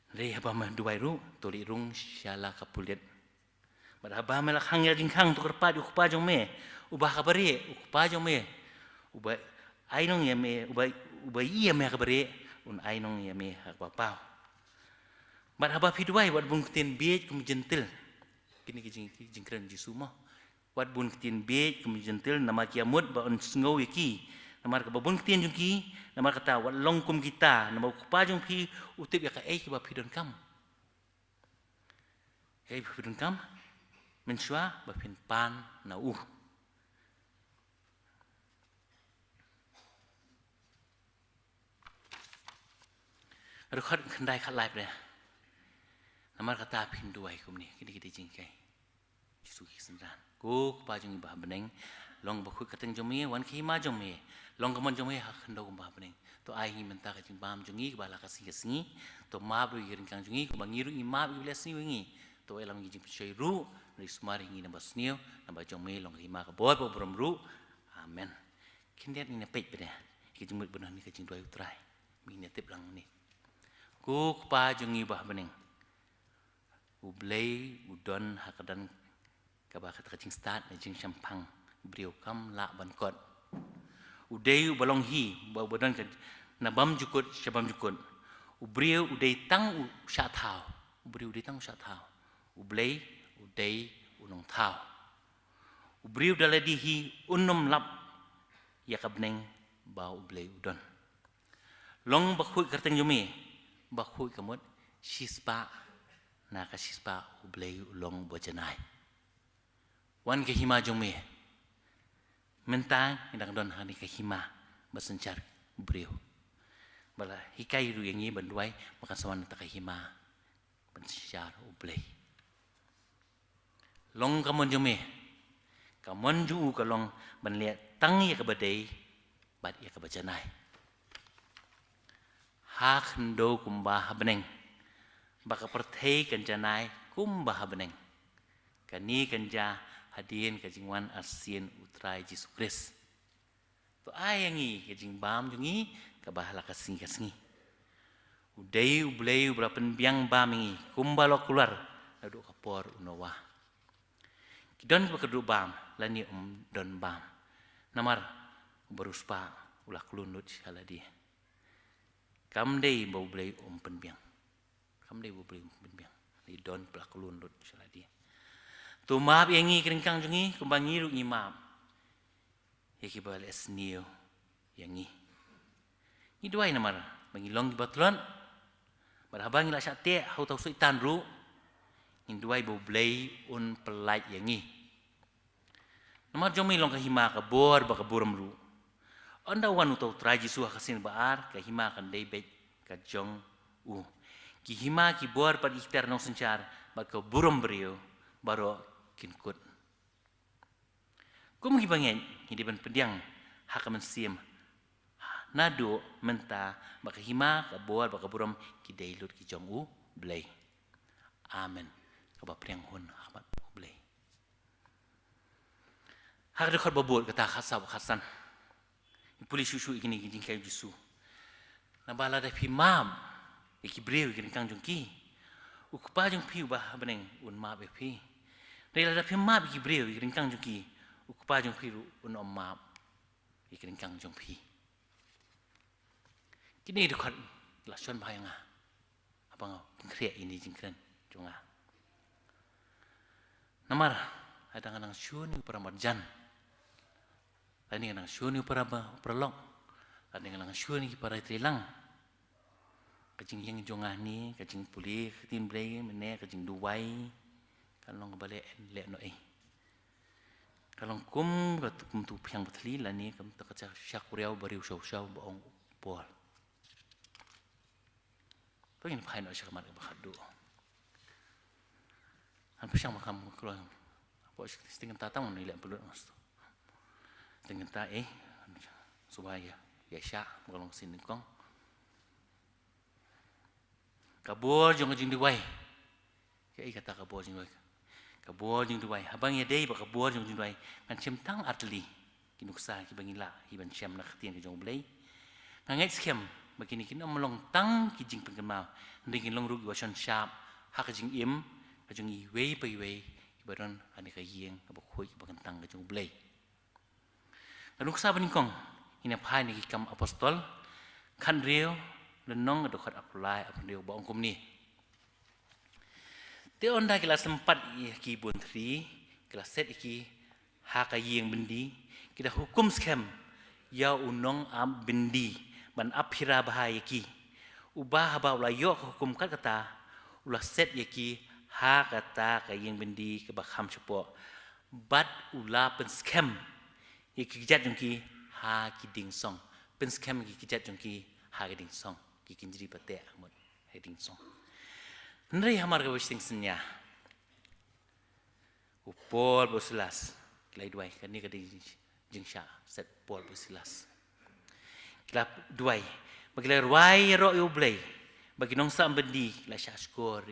Hynrei haba me duwai ruh, to leit rung sha la ka pulit. Bad haba me la khang ïa ka jingkhang, to kyrpad ïa u Kpa jong me uba ha kaba rieh, u Kpa jong me uba ai nong ïa me, uba, uba ïohi ïa me ha kaba rieh, un ai nong ïa me ha kaba paw. Bad haba phi duwai, wat bun ktien bieit kum ki jentil. Kine ki jing, ki jingkren Jisu mo. Wat bun ktien bieit kum ki jentil, namar ki ïa mut ba yn sngew ïa ki namar kaba bun ktien jong ki. Namar kata wat long kum kita, namar u Kpa jong phi u tip ïa kaei kaba phi donkam. Kaei ba phi donkam, mynshuwa ba phin pan na u. Dkhot khyndai khatlai pyrshah. Namar kata phin duwai kumne, kine ki dei jinghikai Jisu ïa ki synran. Ko Kpa jong ngi ba ha bneng, long bakhuid ka kyrteng jong me, wan ka hima jong me, long ka mon jong me ha khyndew kumba ha bneng. To ai ngi mynta ka jingbam jong ngi kaba la ka sngi ka sngi. To map ruh ïa ki ryngkang jong ngi kumba ngi ruh ngi map ïa kiba leh sniew ïa ngi. To ai lam ngi jingpynshoi ruh, hynrei sumar ïa ngi na ba sniew, na ba jong me long ka hima, ka bor, ka burom ruh. Amen. Khyndiat ngin ïa peit bad ïa ka jingmut bad ïa ka jingduwai U Trai. Ngin ïa tip lang ne. Ko Kpa jong ngi ba ha bneng, U Blei u don ha ka don kaba kata ka jingstad ne jingshemphang briew kam lah ban kot. U dei uba long hi, uba, uba don ka na bymjukut sha bymjukut. U briew u dei tang u shah thaw. U briew u dei tang u shah thaw. U Blei u dei u nongthaw. U briew da lade hi un ym lap ïa ka bneng ba U Blei u don. Long bakhuid ka kyrteng jong me, bakhuid ka mut shispah na ka shispah U Blei u long uba janai. Wan ka hima jong me. Mynta ngi dang don ha kane ka hima ba synshar briew. Ba la hikai ruh ïa ngi ban duwai ba kan sa wan kata ka hima ban synshar U Blei. Long ka mon jong me. Ka mon jong u ka long ban leh tang ïa kaba dei bad ïa kaba janai. Ha khyndew kumba ha bneng, ba ka pyrthei kan janai kumba ha bneng. Kane kan jia hadien ka jingwan arsien U Trai Jisu Khrist. To ai ïa ngi ka jingbam jong ngi kaba ha la ka sngi ka sngi. U dei U Blei uba la pynbiang bam ïa ngi kumba la kular naduh ka por u Noah. Ki don kiba kyrduh bam lane ym don bam. Namar uba riewspah u la khlun lut sha lade. Kam dei ba U Blei um pynbiang. Kam dei ba U Blei um pynbiang. Lei don ba la khlun lut sha lade. To map ïa ngi ki ryngkang jong ngi kumba ngi ruh ngi map ïa kiba leh sniew ïa ngi. Ngi duwai namar ba ngi long kiba tlot. Bad haba ngi la shah teh ha uta u Soitan ruh, ngi duwai ba U Blei un pyllait ïa ngi. Namar jong me long ka hima, ka bor bad ka burom ruh. Ynda wan uta U Trai Jisu ha ka sien ba ar, ka hima kan dei beit ka jong u. Ki hima, ki bor bad ki kter nongsynshar bad ka burom briew baroh kin kut. Kum ki bangeit ngi dei ban pdiang ha ka mynsiem naduh mynta ba ka hima, ka bor bad ka burom ki dei lut ki jong U Blei. Amen. Kaba pdiang hun ha khmat U Blei. Ha ka dkhot ba bud kata khatsaw khatsan. Ngi pule shuh shuh ïa kine ki jinghikai u Jisu. Naba lada phi map ïa ki briew ïa ki ryngkang jong ki, U Kpa jong phi uba ha bneng un map ïa phi. Dei lada phi map ïa ki briew ïa ki ryngkang jong ki, U Kpa jong phi ruh un ym map ïa ki ryngkang jong phi. Kine ki dkhot la shon bha ïa nga. Haba nga pynkhreh ïa kine ki jingkren jong nga. Namar lada nga nang shun ïa u para marjan, lane nga nang shun ïa u para ba, u paralok, lane nga nang shun ïa ki para treilang, ka jingïeng jong nga hangne, ka jingpule ka ktien Blei mynne, ka jingduwai, kan long kaba leh, leh noh ei. Ka long kum ka tu, kum tu phiang ba thli lane kum ta ka sha, sha kuriaw ba riaw shaw shaw ba ong u Paul. To ngin phai noh sha ka mat kaba khatduh. Han pyrshang ba kham kloi. Hapoh sting kynta tang ngi leh pynlut ngas to. Sting kynta eh. Suba ïa, ïa sha ba ka long sien nyngkong. Ka bor jong ka jingduwai. Kaei kata ka bor jingduwai? Ka bor jingduwai. Haba ngi ïadei bad ka bor jong ka jingduwai, ngan shem tang artylli ki nuksa kiba ngi lah hi ban shem na ka ktien ka jong U Blei. Nga ngeit skhem ba kine kin ym long tang ki jingpynkynmaw, hynrei kin long ruh kiba shon shap ha ka jingim ka jong iwei pa iwei kiba don ha kane ka ïing kaba khuid kaba kyntang ka jong U Blei. Ka nuksa ba nyngkong, ngin ïa phai na ki Kam Apostol, khathynriew lynnong, ka dkhot arphew lai, arphew hynriew ba ong kumne. Te ynda ki la sympat ïa ki bun thri, ki la set ïa ki ha ka ïing byndi, ki da hukum skhem ïa u nongap byndi ban ap phira bha ïa ki. Uba haba u la ïoh ka hukum kat kata, u la set ïa ki ha kata ka ïing byndi kaba kham shapoh. Bad u la pynskhem ïa ki kjat jong ki ha ki dieng song. Pynskhem ïa ki kjat jong ki ha ki dieng song. Ki kynjri ba teh mut ha ki dieng song. Hynrei hamar kaba shiteng synñia, u Paul bad u Silas ki la duwai, kane ka dei jingshah set Paul bad u Silas. Ki la duwai, ba ki la rwai ïaroh ïa U Blei, ba ki nongsah byndi ki la shah shkor,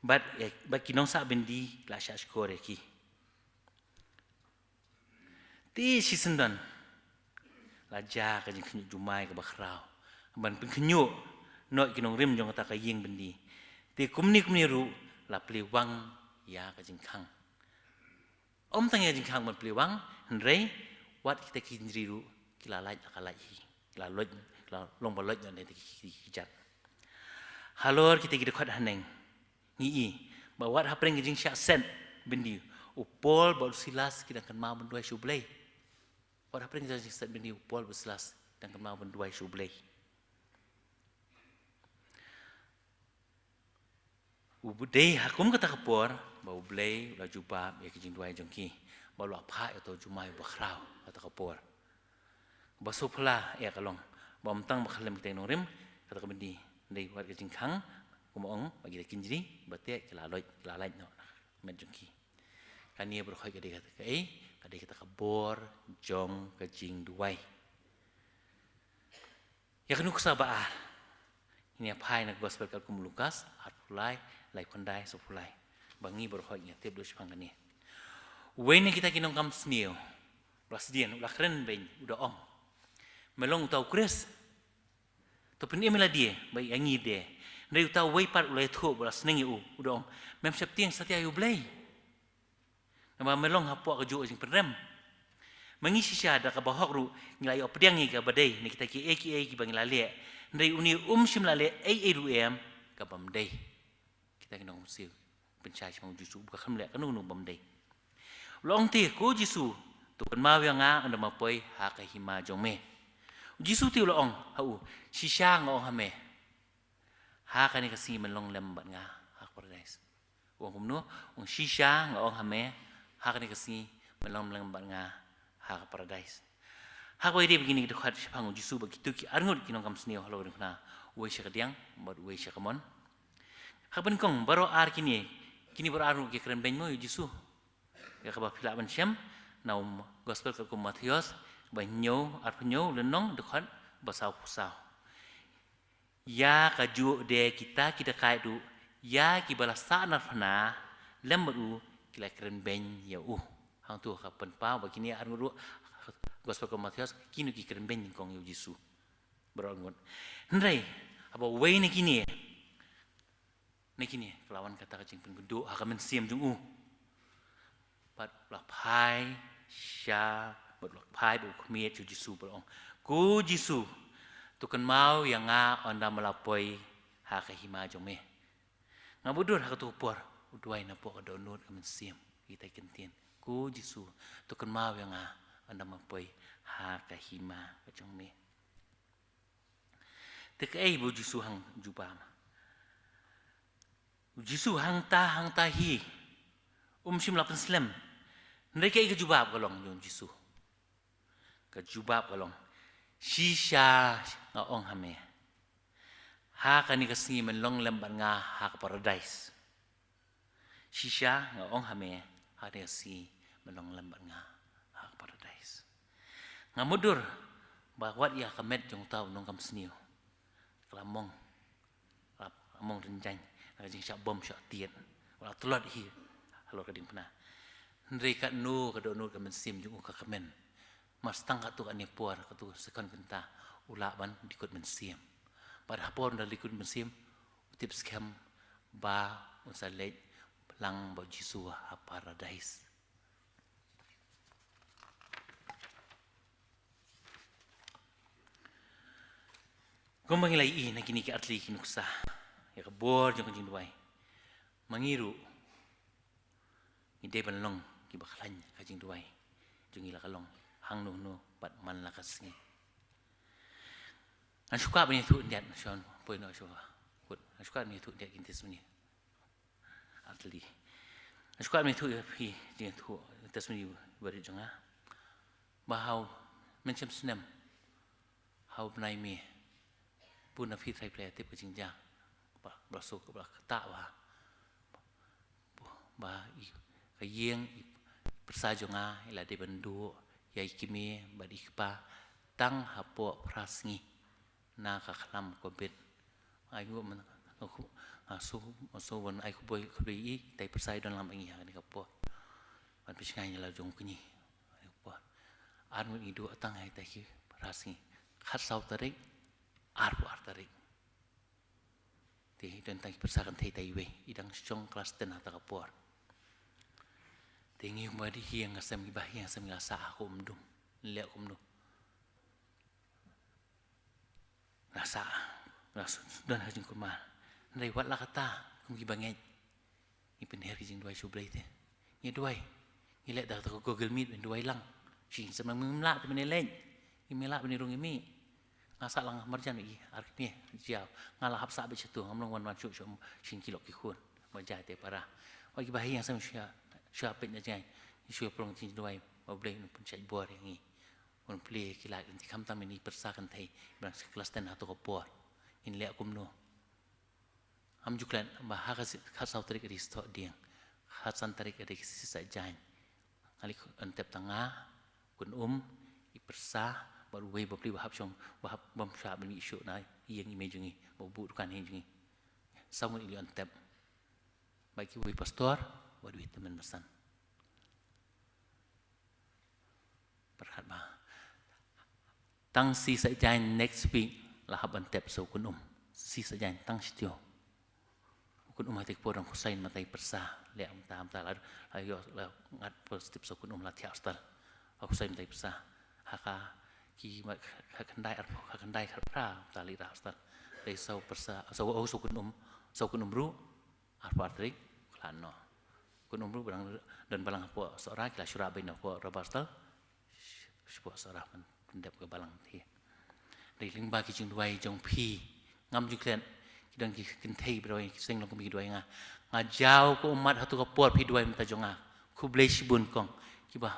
bad, eh, ba ki nongsah byndi ki la shah shkor ïa ki. Te shisyndon la jia ka jingkhynñiuh jumai kaba khraw ban pynkhynñiuh noh ki nongrim jong kata ka ïing byndi. Te kumne kumne ruh la plie wang ïa ka jingkhang. Ym tang ïa ka jingkhang ban plie wang, hynrei wat kita ki kynjri ruh ki la lait la ka lait hi, ki la loit, ki la long ba loit noh na kita ki, ki, ki kjat. Halor kita ki dkhot haneng ngi i ba wat hapdeng ka jingshah set byndi, u Paul bad u Silas ki dang kynmaw ban duwai sha U Blei. Wat hapdeng ka jingshah set byndi, u Paul bad u Silas ki dang kynmaw ban duwai sha U Blei. U dei ha kum kata ka por ba U Blei u la jubab ïa ka jingduwai jong ki, ba u la phah ïa uto u jumai uba khraw ha kata ka por. Ba sngewphylla ïa ka long ba ym tang ba khlem kita ki nongrim, kata ka bynta, hynrei wat ka jingkhang, kumba ong, ba kita ki kynjri ba teh ki la lait, ki la lait noh na ka met jong ki. Kane baroh ka dei kata kaei? Ka dei kata ka bor jong ka jingduwai. Ïa ka nuksa ba ar, ngin ïa phai na ka gospel katkum u Lukas arphew lai, laiphew khyndai, sawphew lai, ba ngi baroh ngin ïa tip duh shaphang kane. Uwei na kita ki nongkam sniew u la sdien, u la kren beiñ, u da ong, "Me long uta u Khrist? To pynim ïa lade ba ïa ngi de." Hynrei uta uwei pat u la ïathuh, u la sneng ïa u, u da ong, "Mem sheptieng satia ïa U Blei, namar me long hapoh kajuh ka jingpynrem. Ma ngi shisha da kaba hok ruh ngi la ïoh pdiang ïa kaba dei na kita kiei kiei kiba ngi la leh, hynrei une um shym la leh ei ei ruh em kaba ym dei." Kita ki nongkam sniew pynshai shaphang U Jisu ba ka khlem leh kano kano ba ym dei. U la ong te, "Ko Jisu, to kynmaw ïa nga ynda ma poi ha ka hima jong me." U Jisu te u la ong ha u, "Shisha nga ong ha me, ha kane ka sngi men long lem bad nga ha ka paradais." U ong kumno? U ong, "Shisha nga ong ha me, ha kane ka sngi men long lem bad nga ha ka paradais." Ha kaba ïadei bad kine ki dkhot shaphang U Jisu bad kito ki arngut ki nongkam sniew halor ka diengphna, uwei sha kadiang bad uwei sha kamon. Ha kaba nyngkong, baroh ar kine, kine baroh ar arngut ki kren beiñ mo ïa U Jisu. Ïa kaba phi lah ban shem na u gospel katkum u Mathaios, ba hynñiew, arphew hynñiew lynnong, dkhot ba sawphew saw. Ïa kajuh de kita ki dakaid ruh, ïa kiba la sahnarphna lem bad u, ki la kren beiñ ïa u. Hangto ka pynpaw ba kine arngut ruh, gospel katkum u Mathaios, kine ki kren beiñ nyngkong ïa U Jisu. Baroh arngut. Hynrei haba uwei na kine, na kine ka la wan kata ka jingpynkhuid ha ka mynsiem jong u. Bad u la phai sha, bad u la phai bad u khmih sha U Jisu bad u ong, "Ko Jisu, to kynmaw ïa nga ynda me la poi ha ka hima jong me." Nga bud dur ha kato ka por u duwai napoh ka dohnud ka mynsiem, kita ki ktien, "Ko Jisu, to kynmaw ïa nga ynda me poi ha ka hima ka jong me." Te kaei ba U Jisu hap jubab? U Jisu hangta, hangta hi um shym la pynslem. Hynrei kaei ka jubab ka long jong U Jisu? Ka jubab ka long, "Shisha nga ong ha me, ha kane ka sngi men long lem bad nga ha ka paradais. Shisha nga ong ha me, ha kane ka sngi men long lem bad nga ha ka paradais." Nga mutdur ba wat ïa ka met jong uta u nongkam sniew ka la mong, ka la mong rynjang na ka jingshah bom shah tied, ka la tlot hi halor ka diengphna. Hynrei katno ka dohnud ka mynsiem jong u ka kmen. Mar sdang katto katne por, katto second kynta, u lah ban dih kut mynsiem. Bad ha por u dih kut mynsiem, u tip skhem ba un sa leit lang bad U Jisu ha paradais. Kumba ngi la ïohi na kine ki artylli ki nuksa ïa ka bor jong ka jingduwai, ma ngi ruh ngi dei ban long kiba khlaiñ ha ka jingduwai jong ngi, la ka long hangno hangno bad man la ka sngi. Ngan shu kwah ban ïathuh khyndiat, shon poi noh shuwa kut. Ngan shu kwah ban ïathuh khyndiat ki testimony artylli. Ngan shu kwah ban ïathuh ïa phi, jingïathuh, testimony ba rit jong nga. Ba ha u mynshem snem, ha u bnai May, bun na phi trai phi la tip ka jingjia ba, ba la suk, ba la ktah ba, ba i, ka ïing i pyrsa jong nga i la dei ban duh ïa i kmie bad i kpa tang hapoh phra sngi na ka khlam Covid. Ai ngu man, nga khu, nga su, nga su wan ai khuboi, khuboi i, tai pyrsa i don lang bad ngi ha kane ka por. Ban pynshngaiñ ïa la jong kñi ha kane ka por. Ar ngut ngi duh tang ha itai ki phra sngi. Khatsaw tarik, arphew ar tarik. Te i don tang ki pyrsa kynthei itai iwei, i dang shong klas ten ha kata ka por. Te ngi kumba dei hi ïa nga sem, ngi ba hi ïa nga sem, ngi la sah ha ka umdum. Leh kumno? Nga sah, nga s-, don ha ka jingkulmar. Hynrei wat la katta, kum kiba ngeit, ngi pynher ka jingduwai sha U Blei te. Ngi duwai, ngi leh da kata ka Google Meet ban duwai lang. Shisha, ma ngim lah te ban leit, ngim lah ban rung ïa mih. Nga sah lang marjan ïa ki ar kmie, jia. Nga la hap sah beit shato, ngam long wan wan shuh shuh, shisha ki lok ki khun. Ba jia te para. Ba ki ba ha ïing ha sem shu ïa, shu ïa peit na jngai. Shu ïa pynlong jingduwai ba U Blei un pynshait bor ïa ngi. Un plie ki lait lynti khamtam ïa ngi pyrsa kynthei ba dang sha klas ten ha kato ka por. Ngin leh kumno? Ngam ju klet ba ha ka si-, khatsaw tarik ka dei stok dieng. Khatsan tarik ka dei ka sisa jaiñ. Nga leit ban tep tang nga, Khun Um, i pyrsa, bad uwei bapli ba hap shong, ba hap bam shah ban mih shuh na ïing i mei jong ngi, ba buh dukan hi jong ngi. Saw ngut i leit ban tep. Bad kiwei pastor, bad uwei tymmen basan. Pyrkhat ba tang sisa jaiñ next week la hap ban tep sa u Khun Um. Sisa jaiñ tang shi taïew. U Khun Um ha kata ka por dang khuslai mynta i pyrsa. Leh mynta mynta la, la ïoh la ngat positive sa u Khun Um la thiah hospital. La khuslai mynta i pyrsa. Ha ka ki ma-, ha khyndai arphew, ha khyndai khatphra mynta la i rah hospital. Dei sa u pyrsa, sa u, sa u Khun Um, sa u Khun Um ruh. Arphew ar tarik, khlad noh. Khun Um ruh ba dang don balang hapoh Sohra, ki la shu rah beit noh hapoh Rubber Hospital. Shapoh Sohra ban pyndep ka balang te. Dei lyngba ki jingduwai jong phi, ngam ju klet, ki don ki kynthei ba duwai, ki seng long kum ki duwai nga. Nga jaw ka ummat ha kato ka por phi duwai mynta jong nga. Khublei shibun kong. Kiba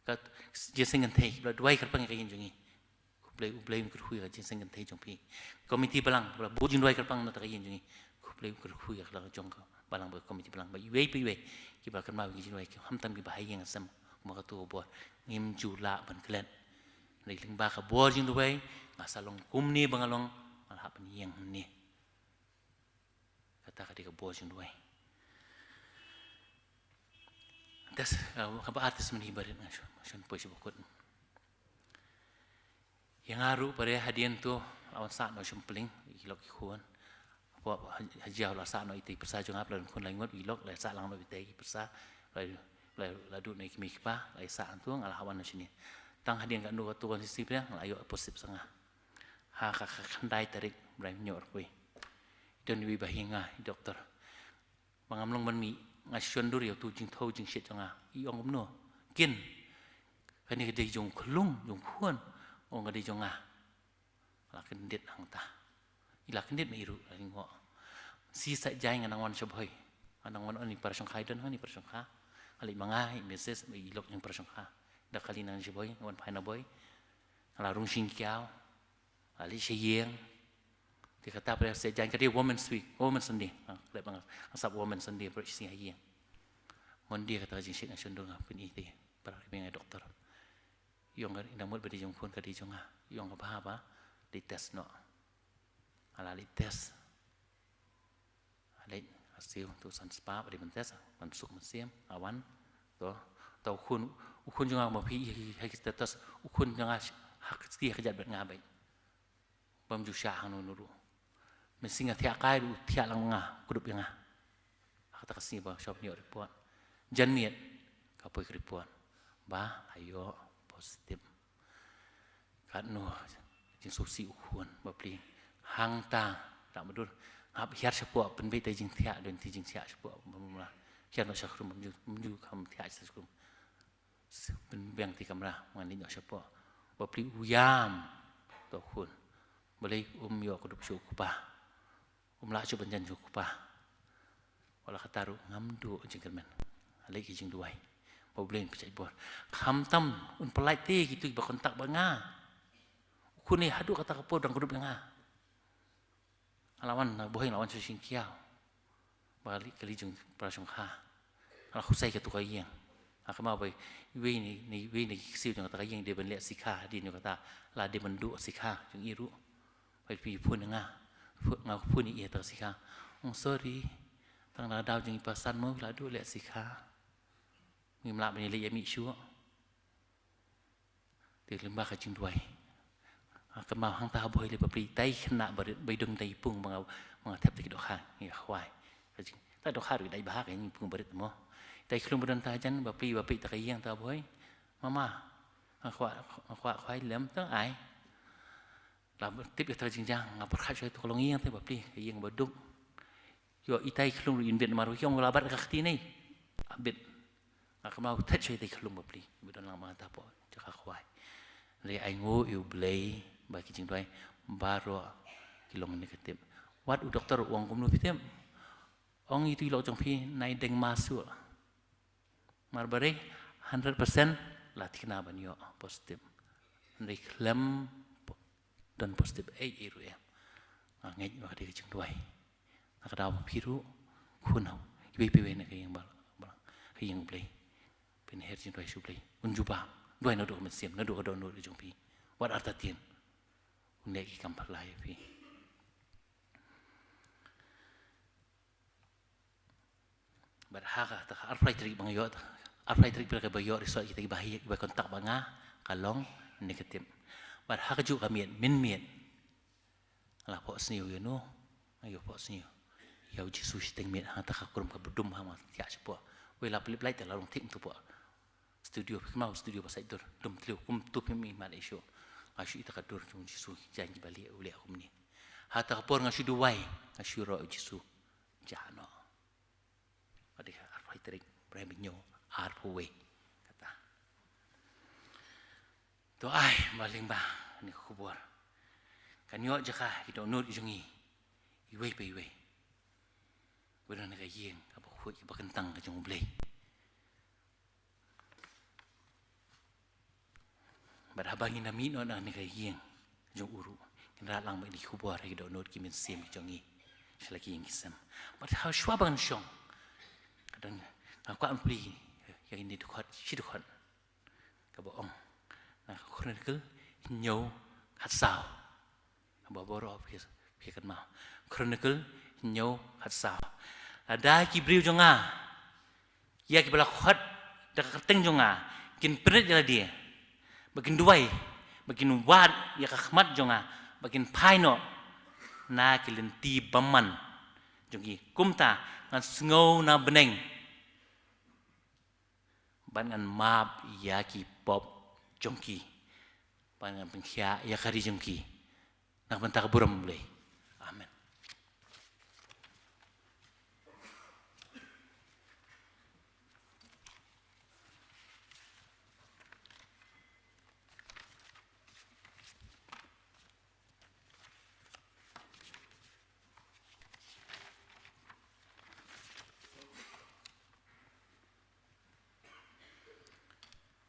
ka jingïaseng kynthei, kiba duwai kyrpang ïa ka ïing jong ngi. Khublei, U Blei un kyrkhu ïa ka jingïaseng kynthei jong phi. Komiti balang, ba la buh jingduwai kyrpang na kata ka ïing jong ngi. Khublei un kyrkhu ïa ka jong ka balang bad ka komiti balang bad iwei pa iwei. Kiba kynmaw ïa ka jingduwai, ki khamtam kiba ha ïing ha sem, kumba kato ka bor. Ngim ju lah ban klet. Dei lyngba ka bor jingduwai, nga sa long kumne ba nga long, nga la hap ban ïeng hangne. Kata ka dei ka bor jingduwai. Tes, eh, kaba ar testimony barit nga shon, shon poi sha bakut. Ïa nga ruh pare hadien to, la wan sah noh shymplieng, i lok i khun. Hapoh ha-, hajiaw la sah noh ita i pyrsa jong nga, pynlong khun lai ngut, i lok, la sah lang noh ita i pyrsa, la, la, la duh noh i kmie i kpa, la i sah hangto, nga la wan noh shane. Tang hadien katno katto kan sisi pyrsa, la ïoh positive sa nga. Ha ka, ka khyndai tarik Bnai Hynñiewrkui. Don iwei ba ha ïing nga, i doktor. Ba ngam long ban mih, nga shon dur ïa uto u jingthew jingshit jong nga. I ong kumno? Kin. Kane ka dei jong u khyllung, jong u khun. Ong ka dei jong nga. La kyndit hangta. I la kyndit ma i ruh, la ïngoh. Sisa jaiñ nga nang wan sha Bhoi. Nga nang wan ïa i para shongkha, i don hangne i para shongkha. Nga leit ma nga, i Missus, i lok jong i para shongkha. Da kali nang sha Bhoi, nga wan phai na Bhoi. Nga la rung shingkiaw. La leit sha ïing. Te kata pyrshah jaiñ ka dei Women's Week, Women's Sunday. Nga leit ba nga sap Women's Sunday, pyrshah shisien ha ïing. Monday kata ka jingshit nga shon dur nga pyni te para ri nga doktor. I ong ka dei, i dang mut ba dei jong u khun ka dei jong nga. I ong ka bha ba leit test noh. Nga la leit test. Leit, ha siew, to san spah, ba dei ban test, ban suk mynsiem, la wan, to, to u khun, u khun jong nga ma phi, ha ki status, u khun jong nga, ha ka kti ha ka jait bad nga beit. Bym ju shah hangno hangno ruh. Mynsiem nga thiah kai ruh, thiah lang nga, kdup ïa nga. Ha kata ka sngi ba shong ïoh report. Janmiet, ka poi ka report. Ba, la ïoh, positive. Katno jingsngewsih u khun bapli. Hangta, da madur, nga hap hiar shapoh, pynbeit ïa ka jingthiah, don te jingthiah shapoh, bamla. Hiar noh sha khrum, bym ju, bym ju kham thiah sha khrum. Pynbiang te kamra, ngan leit noh shapoh. Bapli u ïam, to u khun. Balei um ïoh kdup shuh u kpa. Um lah shuh ban jan shuh u kpa. Wat la katta ruh ngam duh jingkyrmen. Leit ki jingduwai. Ba U Blei un pynshait bor. Khamtam un pyllait te kito kiba kontak bad nga. U khun ne haduh kata ka por dang kdup ïa nga. Nga la wan na Bhoi, nga la wan sha shingkiaw. Ba kali, kali jong para shongkha. Nga la khuslai kato ka ïing. Nga kynmaw ba iwei ne, ne iwei na ki ksiew jong kata ka ïing dei ban leh sikha, dei jong kata la dei ban duh sikha jong i ruh. Ba phi phone ïa nga, pho-, nga phone ïa i ha kata ka sikha. Ong sorry, tang na daw jong i pa san mo la duh leh sikha. Ngim lah ban ïaleit ïamih shuh. Te lyngba ka jingduwai. Nga kynmaw hangta ha Bhoi lei bapli, itai i khynnah barit, ba i dang itai i pung ba nga, ba nga thep da ki dohkha, ïa khwai. Ka jing, ta dohkha ruh i dei bha, ka jingpung barit mo. Itai i khyllung ba don ta hajan, bapli, bapli ta ka ïing ta ha Bhoi. Mama, nga kwah, nga kwah khwai lem tang ai. La tip ïa kata ka jingjia, nga pyrkhat shuwa ïa kato ka longïing te bapli, ka ïing ba duk. Ïoh itai i khyllung ruh in bit namar ki ong la bat ka kti ne. Bit. Nga kynmaw thait shuwa itai i khyllung bapli. Ba don lang ma nga ta hapoh jaka khwai. Hynrei ainguh ïa U Blei ba ki jingduwai baroh ki long negative. Wat u doktor u ong kumno phi tip. Ong ïa itu i lok jong phi, nai deng ma shuh. Mar ba rei, hundred percent la thikna ban ïoh positive. Hynrei khlem po-, don positive ei ei ruh em. Nga ngeit ba ka dei ka jingduwai. Na ka daw ba phi ruh, khun haw, iwei pa iwei na ka ïing ba, ba, ka ïing U Blei. Phin her jingduwai sha U Blei. Un jubab, duwai naduh ka mynsiem, naduh ka dohnud jong phi. Wat artatien. Un leh ki kam phylla ïa phi. Bad ha kata ka arphew lai tarik ba nga ïoh, arphew lai tarik phi la ka ba ïoh result kita ki ba hi, ki ba contact bad nga, ka long negative. Bad ha kajuh ka miet, mynmiet, nga la phohsniew ïa uno, nga ïoh phohsniew ïa U Jisu shiteng miet, hangta ka kurum ka ba dum ha ma thiah shapoh. Wei la pynlip light te la rung thik mynta poh studio, phi kynmaw studio ba sait dur, dum thliew, kum tu phim i mat i shu. Nga shu ïohi ïa ka dur jong U Jisu, jaiñ ki ba lieh, u lieh kumne. Hata ka por nga shu duwai, nga shu ïaroh U Jisu. Jah noh. Ka dei ka arphew lai tarik, April hynñiew, arphew wei. Kata. To ai, ba lyngba kane ka khubor. Kan ïoh jaka ki dohnud jong ngi. Iwei pa iwei. Ba don ha ka ïing, kaba khuid, kaba kyntang ka jong U Blei. Bad haba ngin da mih noh na kane ka ïing jong u ruh, ngin rat lang bad kine ki khubor ha ki dohnud ki mynsiem ki jong ngi sha la ki ïing ki sem. Bad ha shuwa ban shong, ka dang, nga kwah ban plie ïa kine ki dkhot, shi dkhot. Kaba ong na ka Chronicle hynñiew khatsaw. Ba baroh phi, phi kynmaw. Chronicle hynñiew khatsaw. Lada ki briew jong nga, ïa kiba la khot da ka kyrteng jong nga, kin pynrit ïa lade, ba kin duwai, ba kin wad ïa ka khmat jong nga, ba kin phai noh na ki lynti bymman jong ki, kumta ngan sngew na bneng bad ngan map ïa ki pop jong ki, bad ngan pynkhiah ïa ka ri jong ki na ka bynta ka burom U Blei. Amen.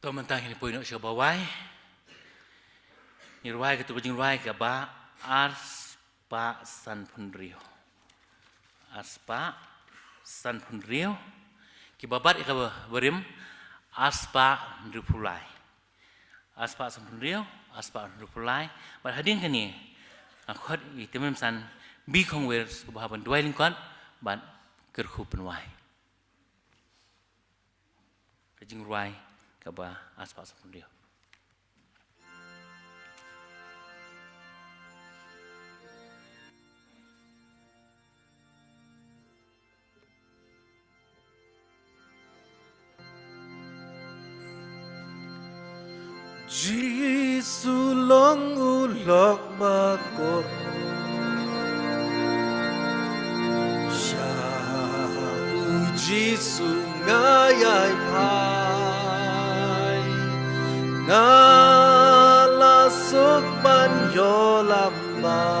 To mynta ngin poi noh sha kaba wai. Ngin rwai katto ka jingrwai kaba arspah sanphew hynriew. Arspah sanphew hynriew. Kiba bat ïa kaba rim, arspah hynriewphew lai. Arspah sanphew hynriew, arspah hynriewphew lai. Bad hadien kane, nga khot ïa i Tymmen Basan, Bi Khongwir, sngewbha ban duwai lyngkot bad kyrkhu pynwai. Ka jingrwai kaba arspah sanphew hynriew. Jisu long u lok ba kor. Sha u Jisu nga ïai phai. Nga la suk ban ïoh lam baroh.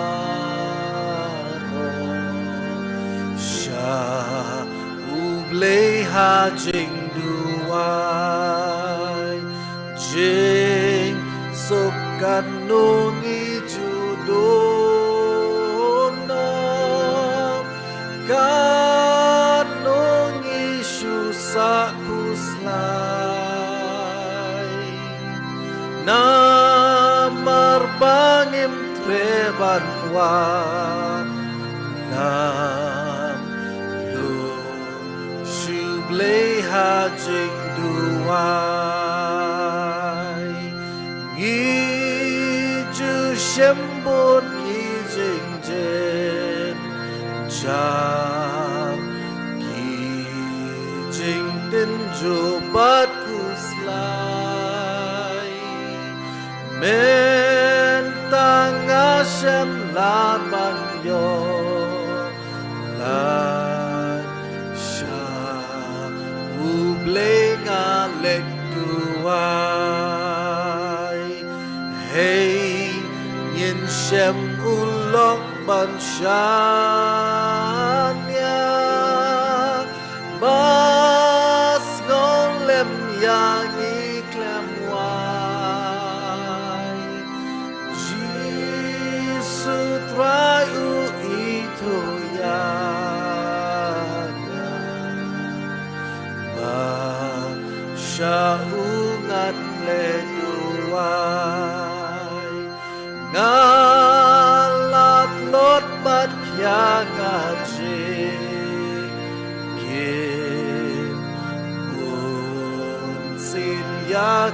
Sha U Blei ha jingduwai, jingsuk katno ngi ju don, katno ngi shu sah khuslai. Namar ba ngim treh ban wan, ngam lum shuh Blei ha jingduwai. Ngi ju shem bun ki jingjynjar, ki jingtynjuh bad khuslai. Mynta nga shem lad ban ïoh lait sha U Blei, nga leit duwai. Hei, ngin shem u lok ban shaniah.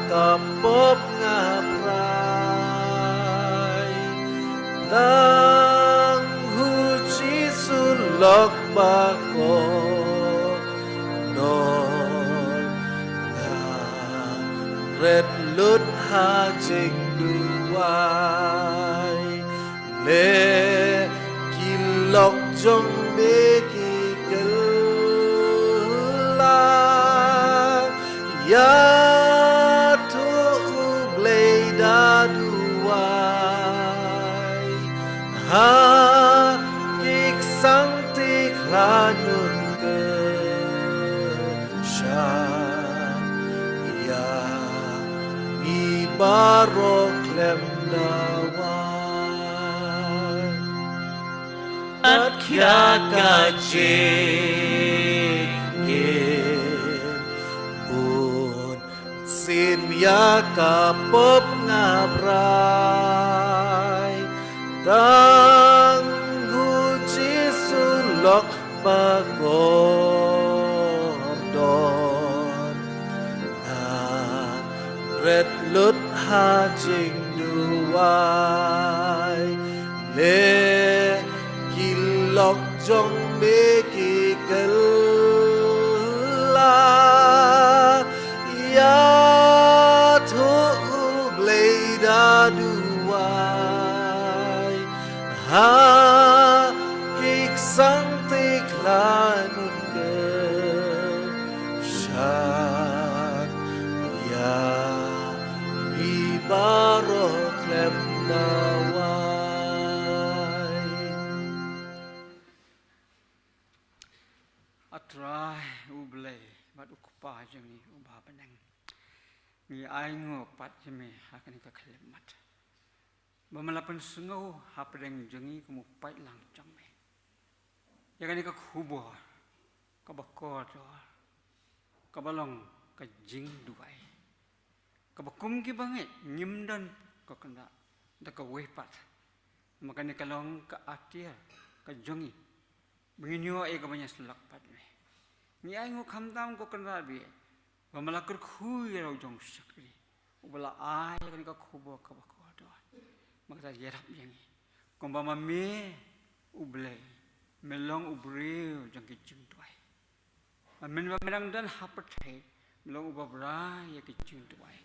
ka pop nga brai. Tang u Jisu lok ba kordor, nga ret lut ha jingduwai. Leh ki lok jong me ki kylla. Ïathuh U Blei da duwai ha ki ksangti khlaiñ nongkyrshan. Ïa ngi baroh khlem duwai. Kat khia ka jingim, un sien ïa ka pop nga brai. Tang u Jisu lok ba kordor, nga ret lut ha jingduwai. Leh ki lok jong me ki kylla. Ïathuh U Blei da duwai ha ki ksangti khlaiñ nongkyrshan. Ïa ngi baroh khlem duwai. A Trai U Blei bad U Kpa jong ngi uba ha bneng, ngi ainguh pat ïa me ha kane ka khyllipmat ba me la pynsngew hapdeng jong ngi kum u paidlang jong me ïa kane ka khubor kaba kordor, kaba long ka jingduwai, kaba kum ki bangeit ngim don, ko Kynrad, da kawei pat. Namar kane ka long ka atiar ka jong ngi ba ngin ïoh ïa kaba ïasyllok bad me. Ngi ainguh khamtam, ko Kynrad, ba me la kyrkhu ïa la u jong u shakri uba la ai ïa kane ka khubor kaba kordor. Bad kata ïarap ïa ngi kumba ma me U Blei me long u briew jong ki jingduwai. Ba mynba me dang don ha pyrthei, me long uba brai ïa ki jingduwai.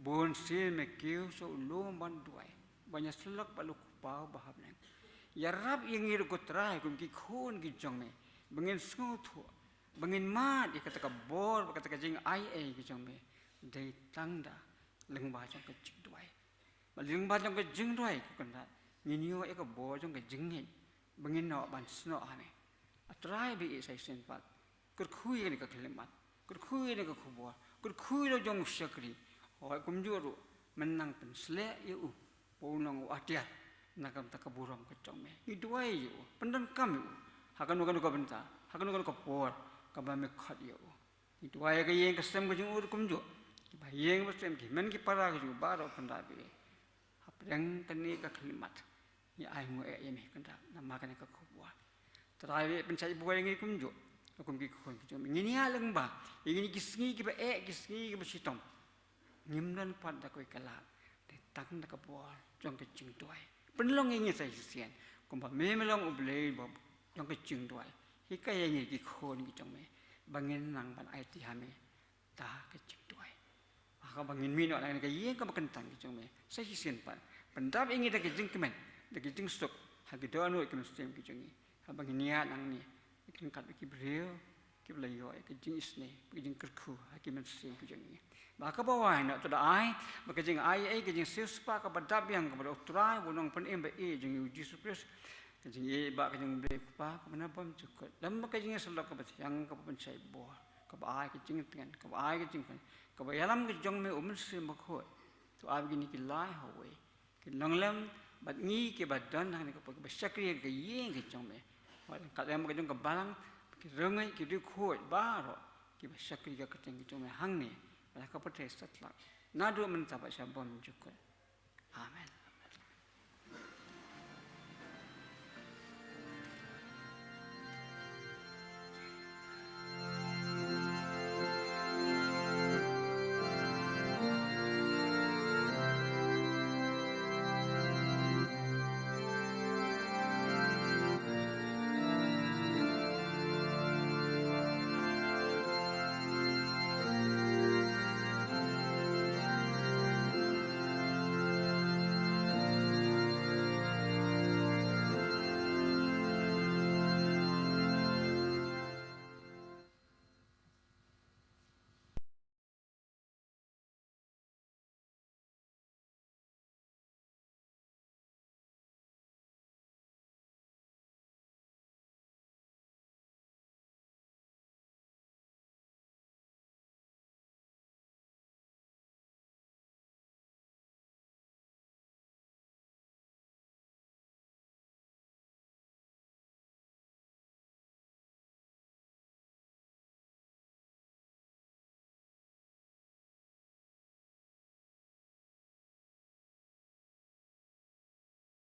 Bun sien me kiew sha u lum ban duwai, ban ïasyllok bad u Kpa uba ha bneng. Ïarap ïa ngi ruh, ko Trai, kum ki khun ki jong me, ba ngin sngewthuh, ba ngin mad ïa kata ka bor bad kata ka jingai ei ki jong me, dei tang da lyngba jong ka jingduwai. Bad lyngba jong ka jingduwai, ko Kynrad, ngin ïoh ïa ka bor jong ka jingngeit ba ngin ïoh ban snoh ha me. A Trai, ba ïeit, sa shisien pat, kyrkhu ïa kane ka khyllipmat, kyrkhu ïa kane ka khubor, kyrkhu ïa la u jong u shakri. Hooid, kumjuh ruh men nang pynsleh ïa u ba un long u atiar na ka bynta ka burom ka jong me. Ngi duwai ïa u, pyndonkam ïa u ha kano kano ka bynta, ha kano kano ka por kaba me khot ïa u. Ngi duwai ïa ka ïing ka sem ka jong u ruh kumjuh, kiba ïing ba sem, ki hynmen ki para ka jong u baroh, Kynrad, ba ïeit. Hapdeng kane ka khyllipmat ngi ainguh eh ïa me, Kynrad, namar kane ka khubor. Trai, ba ïeit, pynshait buh ïa ngi kumjuh, kum ki khun ki jong me. Ngin ïaid lyngba ïa kine ki sngi kiba eh, ki sngi kiba shitom. Ngim don pat da kawei ka lad, dei tang da ka bor jong ka jingduwai. Pynlong ïa ngi sa shisien kumba me, me long U Blei ba jong ka jingduwai. Hikai ïa ngi ki khun ki jong me ba ngin nang ban aiti ha me da ka jingduwai, ha kaba ngin mih noh na kane ka ïing kaba kyntang ka jong me. Sa shisien pat pyndap ïa ngi da ka jingkmen, da ka jingsuk ha ki dohnud ki mynsiem ki jong ngi, haba ngin ïaid nangne ryngkat bad ki briew kiba la ïoh ïa ka jingisynei, ka jingkyrkhu ha ki mynsiem ki jong ngi. Bad ha kaba wai noh, to da ai ba ka jingai ei, ka jingsiewspah kaba dap biang kaba da U Trai, U Nongpynim ba ïeit jong ngi U Jisu Khrist, ka jingïeit bad ka jong U Blei U Kpa kaba nabym jukut, lem bad ka jingïasyllok kaba thiang kaba pynshait bor, kaba ai ka jingtngen, kaba ai ka jingkmen, kaba ïalam ka jong me U Mynsiem Bakhuid, to ai ba kine ki lai hawei kin long lem bad ngi kiba don hangne, kiba shakri ha ka ïing ka jong me. Wat ryngkat lem ka jong ka balang, ki riewngeit, ki riewkhuid baroh kiba shakri ha ka kyrteng ka jong me hangne bad ha ka pyrthei satlak, naduh mynta bad sha bymjukut. Amen.